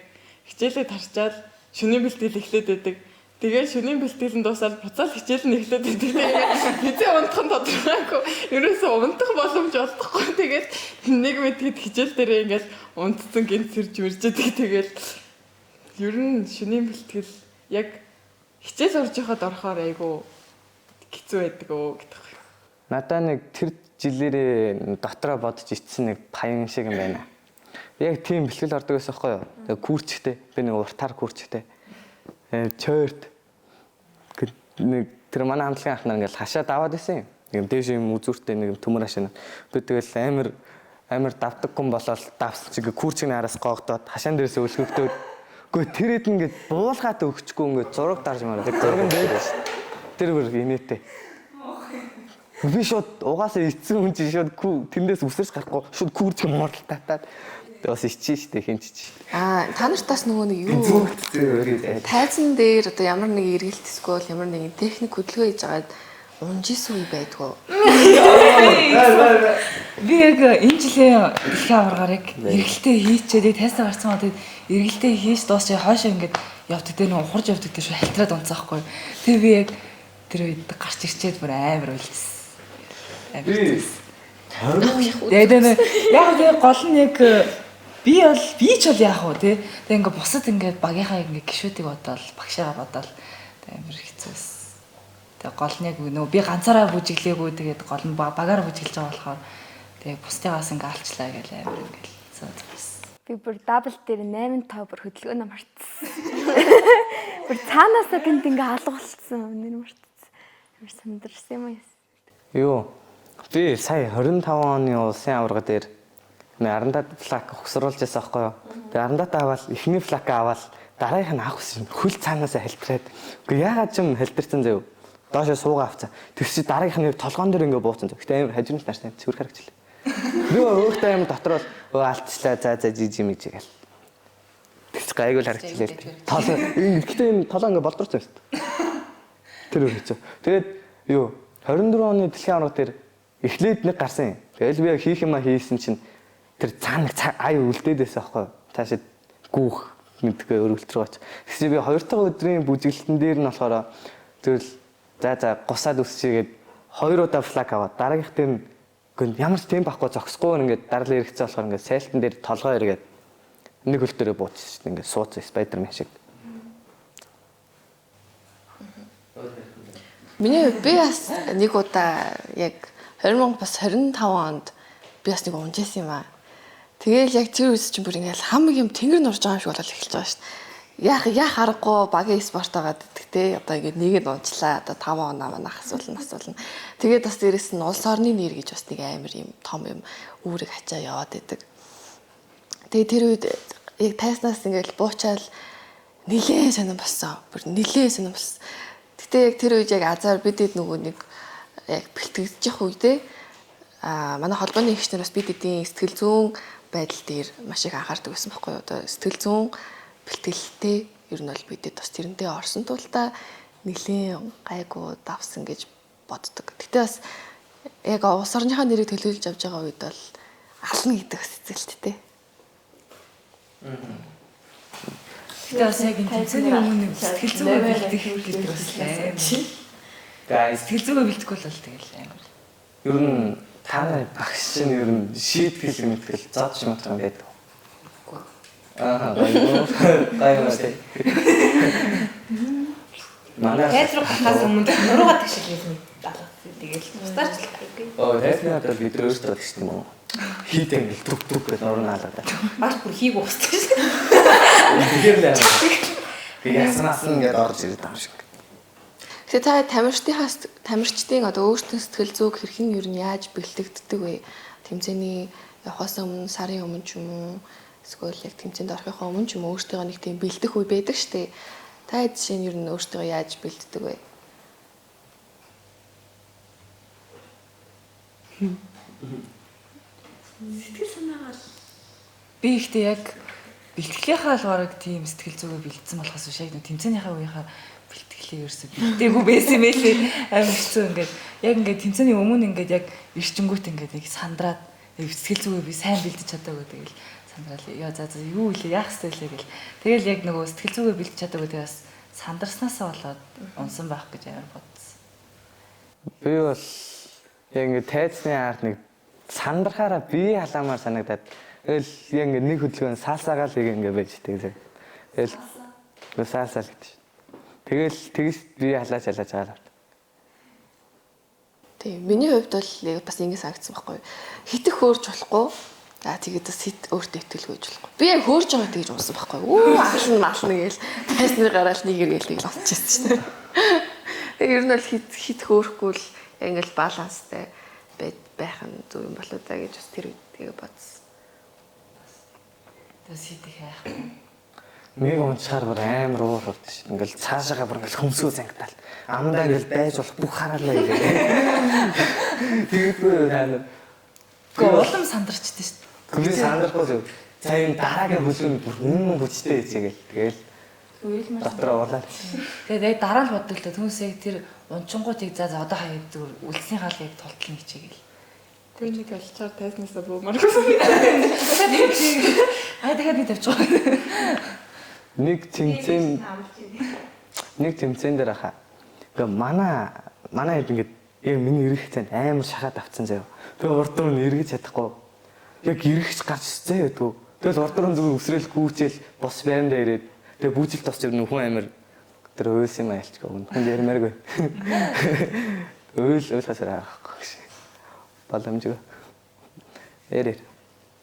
Хичээлээ тарчаад шөнийн бэлтгэл эхлээд байдаг. Тэгээд шөнийн бэлтгэл нь дуусаад буцаал хичээл нь эхлээд байдаг. Тэгээд хизээ унтах нь тодорхойгүй. Ерөөсөө унтах боломж олдохгүй. Тэгээд нэг мэдгээд хичээл дээрээ ингээд унтсан гинт сэрж мэрж идэг. Тэгээд ер нь шөнийн бэлтгэл яг хичээл орж яхад орохоор айгүй хэцүү байдаг өө гэдэг. Надаа нэг тэр жилээрээ дотроо бодож ицсэн нэг паян шиг юм байна. Яг тийм бэлтгэл ордог байсан байхгүй юу? Тэгээ күүрчтэй. Би нэг уртаар күүрчтэй. Чойрт нэг тэр манай хамтлагийн ах нар ингээл хашаа даваад байсан юм. Нэг юм дээш юм үзүүртэй нэг юм төмөр хашаа. Би тэгэл амар амар давдаг хүн болоод давсан чиг күүрчний араас гоогдоод хашаан дээрээс өлгөгдөөд үгүй тэр хэд ингээд буулгаад өгчихгүй ингээд зураг дарж мараа. Тэр зураг нь дээд ш. Тэр бүр инээтэй. Би шууд угаасаа ицсэн хүн чинь шууд күү тэндээс үсэрч гарахгүй шууд күүрч юм мордол татаад тэг бас ичэн штэ хин ч штэ. Аа та нарт бас нөгөө нэг юу тайзан дээр одоо ямар нэг эргэлт эсвэл ямар нэгэн техник хөдөлгөөн хийж байгаад унжсэн үе байдгүй. Би яг энэ жилийн дэлхийн аваргаар яг эргэлтээ хийчээд яг тайснаа гарсан ба тэгээд эргэлтээ хийж дуусчаа хойшоо ингээд явдаг дээр нэг ухарж явдаг дээр шууд халтраад унцаахгүй. Тэгээ би яг тэр үед гарч ирчээд бүр амар уйлжсэн. Амар хэцүү. Тэгээд яг тэгээ гол нь яг би бол би ч бол яах вэ те. Тэгээ ингээд бусад ингээд багийнхаа ингээд гişүүдийг бодоол багшаагаа бодоол тэгээ амар хэцүү байсан. Тэгээ гол нь яг нөгөө би ганцаараа бүжиглээгүй тэгээд гол нь багаараа бүжиглэж байгаа болохоор тэгээ бусдыгаас ингээд алчлаа гэл амар ингээд зөөсөн. Би бүр дабл дээр 8 5 бүр хөдөлгөөнө мартсан. Бүр цаанаасаа гинт ингээ алга болцсон нэр мартсан. Амар сандарсан юм аа. Юу би сая 25 оны улсын аварга дээр нэг арандат флаг хогсруулж байсан байхгүй юу. Тэгээ арандат аваад эхний флаг аваад дараагийнх нь авах гэсэн хөл цаанаасаа халтраад. Үгүй яагаад ч юм халдэрсэн заяа. Доошо суугаа авцсан. Тэгс чи дараагийнх нь толгоон дээр ингээ бууцсан. Гэтэ амар хажимт нартай цэвэр харагчлаа. Би өөртөө амар дотор бол өө алдчихлаа. За за жижи мижи гэл. Тэгс гайгүй л харагчлаа л. Толгой гэтэ энэ толгой ингээ болдорч байсан шүү дээ. Тэр үр хэцүү. Тэгээд юу 24 оны дэлхийн аварга дээр эхлээд нэг гарсан юм. Тэгэл би яг хийх юма хийсэн чинь тэр цаана нэг ая үлдээд байсан аахгүй юу? Цаашаа гүүх мэдгүй өргөлт рүү оч. Тэгсэн би хоёр дахь өдрийн бүжиглэлтэн дээр нь болохоор тэгэл за за гусаад өсчийгээд хоёр удаа флаг аваад дараагийнх дээр нь ямар ч темп авахгүй зогсохгүй ингээд дарлаа хэрэгцээ болохоор ингээд сайлтан дээр толгой эргээд нэг хөл дээрээ буучихсан шүү дээ. Ингээд сууцсан Спайдермен шиг. Миний би бас нэг удаа яг 2025 онд би бас нэг унжсэн юм аа. Тэгээл яг тэр үс чинь бүр ингээл хамаг юм тэнгэр нурж байгаа юм шиг болол эхэлж байгаа шүү дээ. Яах аргагүй багийн спорт байгаад идэх те. Одоо ингээд нэг нь унчлаа. Одоо 5 оноо манах асуулна. Тэгээд бас дээрэс нь улс орны нэр гэж бас нэг амар юм том юм үүрэг ачаа яваад идэг. Тэгээд тэр үед яг тайснаас ингээл буучаал нилээ сонирн болсон. Бүр нилээ сонирн болсон. Гэтэ яг тэр үед яг азар бидэд нөгөө нэг яг бэлтгэж явах үедээ манай холбооны эгч нар бас бид эдийн сэтгэл зүйн байдал дээр маш их анхаардаг байсан байхгүй юу. Одоо сэтгэл зүйн бэлтгэлтэй ер нь бол бидэд бас тэрнтэй орсон тулдаа нэлээд гайгүй давсан гэж боддог. Гэтэ бас яг улс орныхаа нэрийг төлөөлж авч байгаа үед бол ална гэдэг бас эцэлттэй. Гэтэ бас яг энэ тэмцээний өмнө сэтгэл зүгээ бэлдэх гэдэг бас амар. Guys, Сэтгэл зүгээ бэлдэхгүй бол тэгэл амар. Ер нь та нарын багш чинь ер нь шийтгэл мэтгэл зодч юм юм байдаг. Аа, гайгүй. Гайгүй. Манай Тайз руу гарахаас өмнө нуруугаа тэгшил алгацсан. Тэгэл бусдаар ч л гайгүй. Оо, тайзны одоо бид нар өөрсдөө тэгсэн юм уу? Хийдэ ингээл түп түп гэж нуруу наалаа. Багш бүр хийг уустай шээ. Тэгэхээр л амар. Би яснаас нь ингээд орж ирээд байгаа юм шиг. Тэгэхээр та тамирчдын одоо өөрсдийн сэтгэл зүйг хэрхэн ер нь яаж бэлтгэдэг вэ? Тэмцээний явахаас өмнө, сарын өмнө ч юм уу, эсвэл яг тэмцээнд орохынхоо өмнө ч юм уу өөртөө нэг тийм бэлдэх үе байдаг штэ. Та жишээ нь ер нь өөртөө яаж бэлддэг вэ? Сэтгэл санаагаар Би ихтэй яг бэлтгэлийнхаа л бараг тийм сэтгэл зүгээ бэлдсэн болохоос биш яг тэмцээнийхаа үеийнхаа бэлтгэлээ ерөөсөө бэлдээгүй байсан юм байлээ. Амар хэцүү ингээд яг ингээд тэмцээний өмнө ингээд яг ирчингүүт ингээд нэг сандраад сэтгэл зүгээ би сайн бэлдэж чадаагүй тэгэл сандраал. Яа за за юу илээ яах ёстой илээ гэл. Тэгэл яг нөгөө сэтгэл зүгээ бэлдэж чадаагүй тэгээ бас сандарснаасаа болоод унсан байх гэж амар бодсон. Би бол яг ингээд тайзны ард нэг сандрахаараа бие халаамаар санагдаад тэгэл яг ингээд нэг хөдөлгөөн салсагаа л ингээд байж тэг. Тэгэл салсаа л гэдэг. Тэгэл тэгс бие халаач халаач байгаа л. Тийм, миний хувьд бол яг бас ингэ санагдсан байхгүй юу. Хитэх хөөрч болохгүй. Аа тэгээд бас хит өөртөө итгэлгүй болохгүй. Би яг хөөрж байгаа тэгж унсан байхгүй юу. Аална маална гээл тайснаар гараал нэг эргээл тэгэл унчихсан шүү дээ. Тэгээ ер нь бол хит хөөрөхгүй л ингээл баланстай байх нь зөв юм болоо да гэж бас тэр үед тэгээ бодсон. Тэгээс хит их яахгүй. Нэг унчаар бүр амар уур урд шин. Ингээл цаашаага бүр ингээл хөмсгөө зангатаал. Амдаа ингээл байж болох бүх хараалаа ингээ. Тэгэхгүй та нар. Гэхдээ улам сандарчдээ шүү дээ. Би сандрахгүй зөв. За энэ дараагийн хөдөлгөөнд бүр үнэн хүчтэй хийгээл. Тэгэл дотор уулаад. Тэгээд яг дараа нь боддог л та түүнээс яг тэр унчингуудыг за за одоо хаяа зүгээр үлдсийн хаал яг тултал нэг чигээл. Тэр нэг алчаар тайзнаасаа буумааргүй. Аа дахиад би тавьчих байгаа. Нэг тэмцээн дээр хаа. Ингээ манай хэд ингээд яг миний эргэх цанд амар шахаад авцсан заяа. Би урд руу нь эргэж чадахгүй. Яг эргэж гарч заяа байдгүй. Тэгэл урд руу зүгээр өсрөөл гүйчээл бус байрандаа ирээд тэгээ бүжил тосч ирнэ хүн амар тэр уйлсан юм айлчгүй. Хүн ярмааргүй. Уйл уйлахасаар аахгүй гэж. Боломжгүй. Ярэр.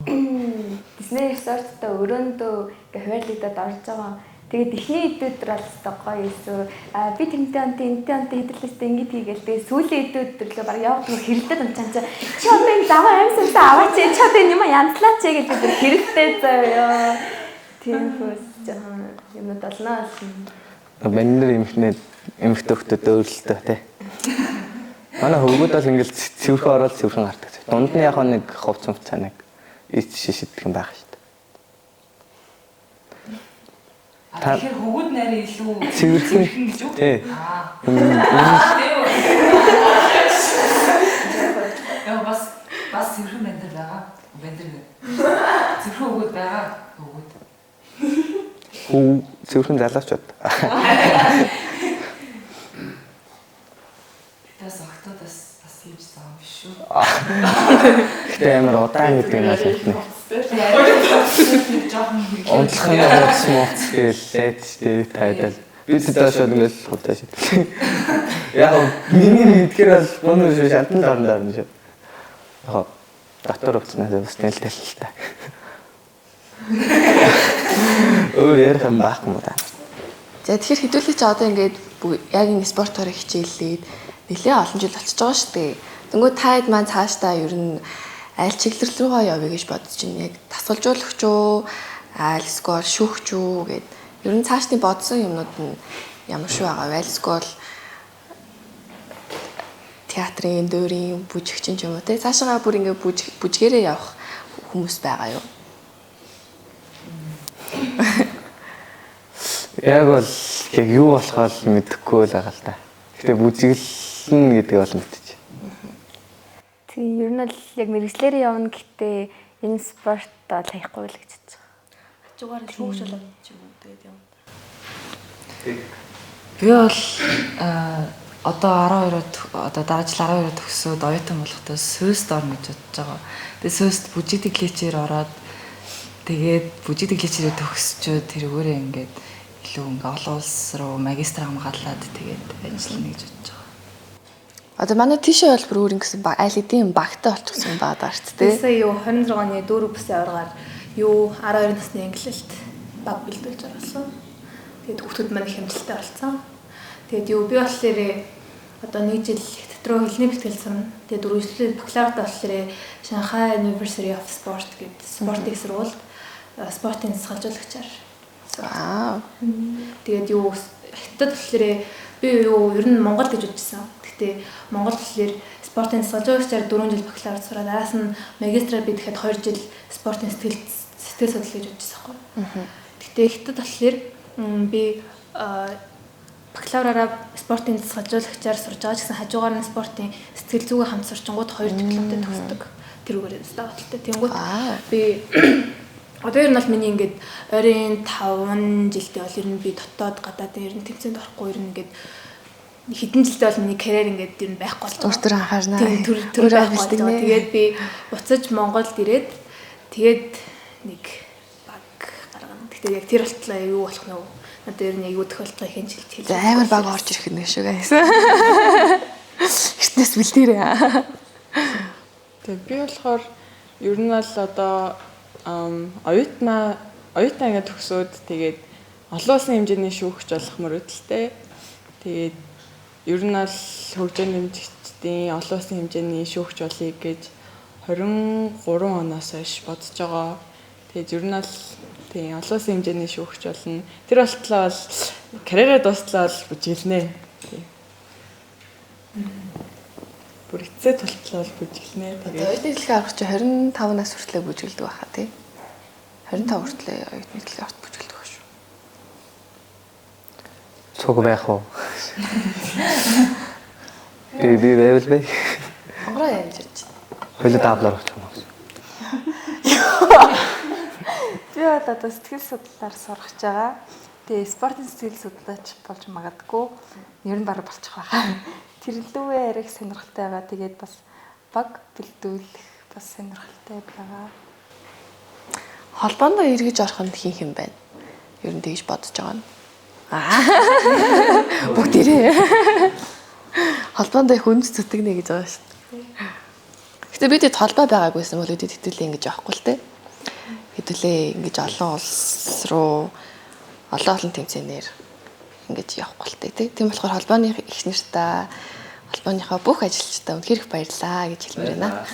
Disney Resort-тай өрөөндөө ингээ хуваарлагдаад орж байгаа. Тэгээд эхний өдөр бол өстой гоё өсөө. Аа би тэрнтэй онтой энтэй онтой хэдрлээстэй ингэж хийгээл. Тэгээд сүүлийн өдөр лөө баг явдаг хэрэлдээд унчаан чи чи одоо энэ заваа амьсгалаа аваач чи одоо энэ юм янзлаач гэж бид хэрэлдээ заяа. Тийм хөөс жоохон юмнууд олноо. Баннер эмхнээ эмхтэй хөлтөд өөрлөлтөө тий. Манай хөвгүүд бол ингээл цэвэрхэн ороод цэвэрхэн гардаг. Дунд нь яг нэг хувц хувцаа нэг ич шишидэх юм байх шүү дээ. Тэгэхээр хөвгүүд нарийн илүү цэвэрхэн гэж үү? Тий. Яа бас цэвэрхэн бандэр байгаа. Бандэр гэх. Цэвэрхэн хөвгүүд байгаа. Хөвгүүд. Хүү цэвэрхэн залуучууд. Тэгээс октодос бас хийж байгаа юм биш үү? Гэтэ амар удаан гэдэг нь бол мэднэ. Жохон хэрэглээ. Унтлах нь хуудас мууц гээл лайт штэ тайдал. Би тэдээ шууд ингээл худаа шид. Яг миний мэдгээр бол бонор шүү шалтан дарна дарна шүү. Яг дотор хувцснаас бас нээлттэй л та. Өөр ярих юм байхгүй юм да. За тэгэхээр хэдүүлээ чи одоо ингээд яг энэ спортоор хичээллээд нэлээ олон жил болчихж байгаа шүү дээ. Тэнгүү таад маань цаашдаа ер нь аль чиглэл рүүгээ явъя гэж бодож байна. Яг дасгалжуулагч уу, аль эсвэл шүүгч үү гэд. Ер нь цаашдын бодсон юмнууд нь ямар шүү байгаа вэ? Аль эсвэл театрын, дуурийн бүжигчин ч юм уу те. Цаашаа бүр ингээд бүжгээрээ явах хүмүүс байгаа юу? Яг бол яг юу болохоо л мэдэхгүй л байгаа л да. Гэтэ бүжиглэн гэдэг бол мэдчих. Тийм, ер нь бол яг мэрэгчлэрээ явна гэхдээ энэ спорт бол хаяхгүй л гэж бодож байгаа. Хажуугаар нь шүүгч болоод ч юм уу тэгээд явна. Би бол одоо 12-оод одоо дараа жил 12-оод төгсөөд оюутан болохдоо СУС-д орно гэж бодож байгаа. Тэгээд СУС-д бүжигдэг лекчээр ороод тэгээд бүжигдэг лекчээрээ төгсчөөд тэрүүгээрээ ингээд илүү ингээ олон улс руу магистр хамгаалаад тэгээд ажиллана гэж бодож байгаа. Одоо манай тийшээ бол бүр өөр ингэсэн аль хэдийн багтай болчихсон байгаа даа шүү дээ. Тэсээ юу 26 оны 4 бүсийн аваргаар юу 12 насны ангилалд баг бэлдүүлж оруулсан. Тэгээд хүүхдүүд маань их хэмжилттэй болсон. Тэгээд юу би болохоор одоо нэг жил хятад руу хэлний бэлтгэл сурна. Тэгээд үргэлжлүүлээд бакалаврт болохоор Shanghai University of Sport гэдэг спортын сургуульд спортын засгалжуулагчаар. Аа. Тэгээд юу хятад болохоор би юу ер нь Монгол гэж үзсэн. Гэхдээ Монгол болохоор спортын засгалжуулагчаар 4 жил бакалаврт сураад араас нь магистраар би тэгэхэд 2 жил спортын сэтгэл судлал гэж үзсэн байхгүй. Гэхдээ хятад болохоор би бакалавраараа спортын засгалжуулагчаар сурж байгаа ч гэсэн хажуугаар нь спортын сэтгэл зүгээ хамт сурчингууд 2 дипломтой төгсдөг. Тэрүүгээр давталтай. Тэнгүүт би одоо ер нь бол миний ингээд ойрын 5 жилдээ бол ер нь би дотоод гадаадын ер нь тэмцээнд орохгүй ер нь ингээд хэдэн жилдээ бол миний карьер ингээд ер нь байхгүй болж байгаа. Өөр төр анхаарна. Тийм төр байхгүй болж байгаа. Тэгээд би буцаж Монголд ирээд тэгээд нэг баг гаргана. Гэхдээ яг тэр болтлоо юу болох нь вэ? Одоо ер нь юу тохиолдох вэ хин хэлж. Амар баг орж ирэх нь шүү guys. Эртнээс бэлдээрэй. Тэгээ би болохоор ер нь бол одоо оюутнаа ингээд төгсөөд тэгээд олон улсын хэмжээний шүүгч болох мөрөөдөлтэй. Тэгээд ер нь бол хөгжөөн дэмжигчдийн олон улсын хэмжээний шүүгч болъё гэж 23 оноос хойш бодож байгаа. Тэгээд ер нь бол тийм олон улсын хэмжээний шүүгч болно. Тэр болтлоо бол карьераа дуустлаа бол бүжиглэнэ. Тийм. Бүр эцсээ тултлаа бол бүжиглэнэ. Тэгээд оюутны дэлхийн аварга чи 25 нас хүртлээр бүжиглэдэг байхаа тий. 25 хүртлээр оюутны дэлхийн аваргад бүжиглэдэг байх шүү. Цуг байх уу? Би байвал бай. Онгороо яаж ирж байна? Хоёул даблаар очих юм уу? Би бол одоо сэтгэл судлалаар сурах гэж байгаа. Тэгээ спортын сэтгэл судлаач болж магадгүй. Ер нь бараг болчих байхаа. Тэр лүүгээ арай их сонирхолтой байгаа. Тэгээд бас баг бэлдүүлэх бас сонирхолтой байгаа. Холбоондоо эргэж орох нь хин хин байна? Ер нь тэгж бодож байгаа нь. Бүгдээрээ. Холбоондоо их үнэт зүтгэнэ гэж байгаа шүү дээ. Гэтэ бид холбоо байгаагүйсэн бол бид хэдүүлээ ингэж явахгүй л дээ. Хэдүүлээ ингэж олон улс руу олон тэмцээнээр ингэж явахгүй л дээ тий. Тийм болохоор холбооны их нэртэй холбооныхоо бүх ажилчдаа үнэхээр их баярлалаа гэж хэлмээр байна.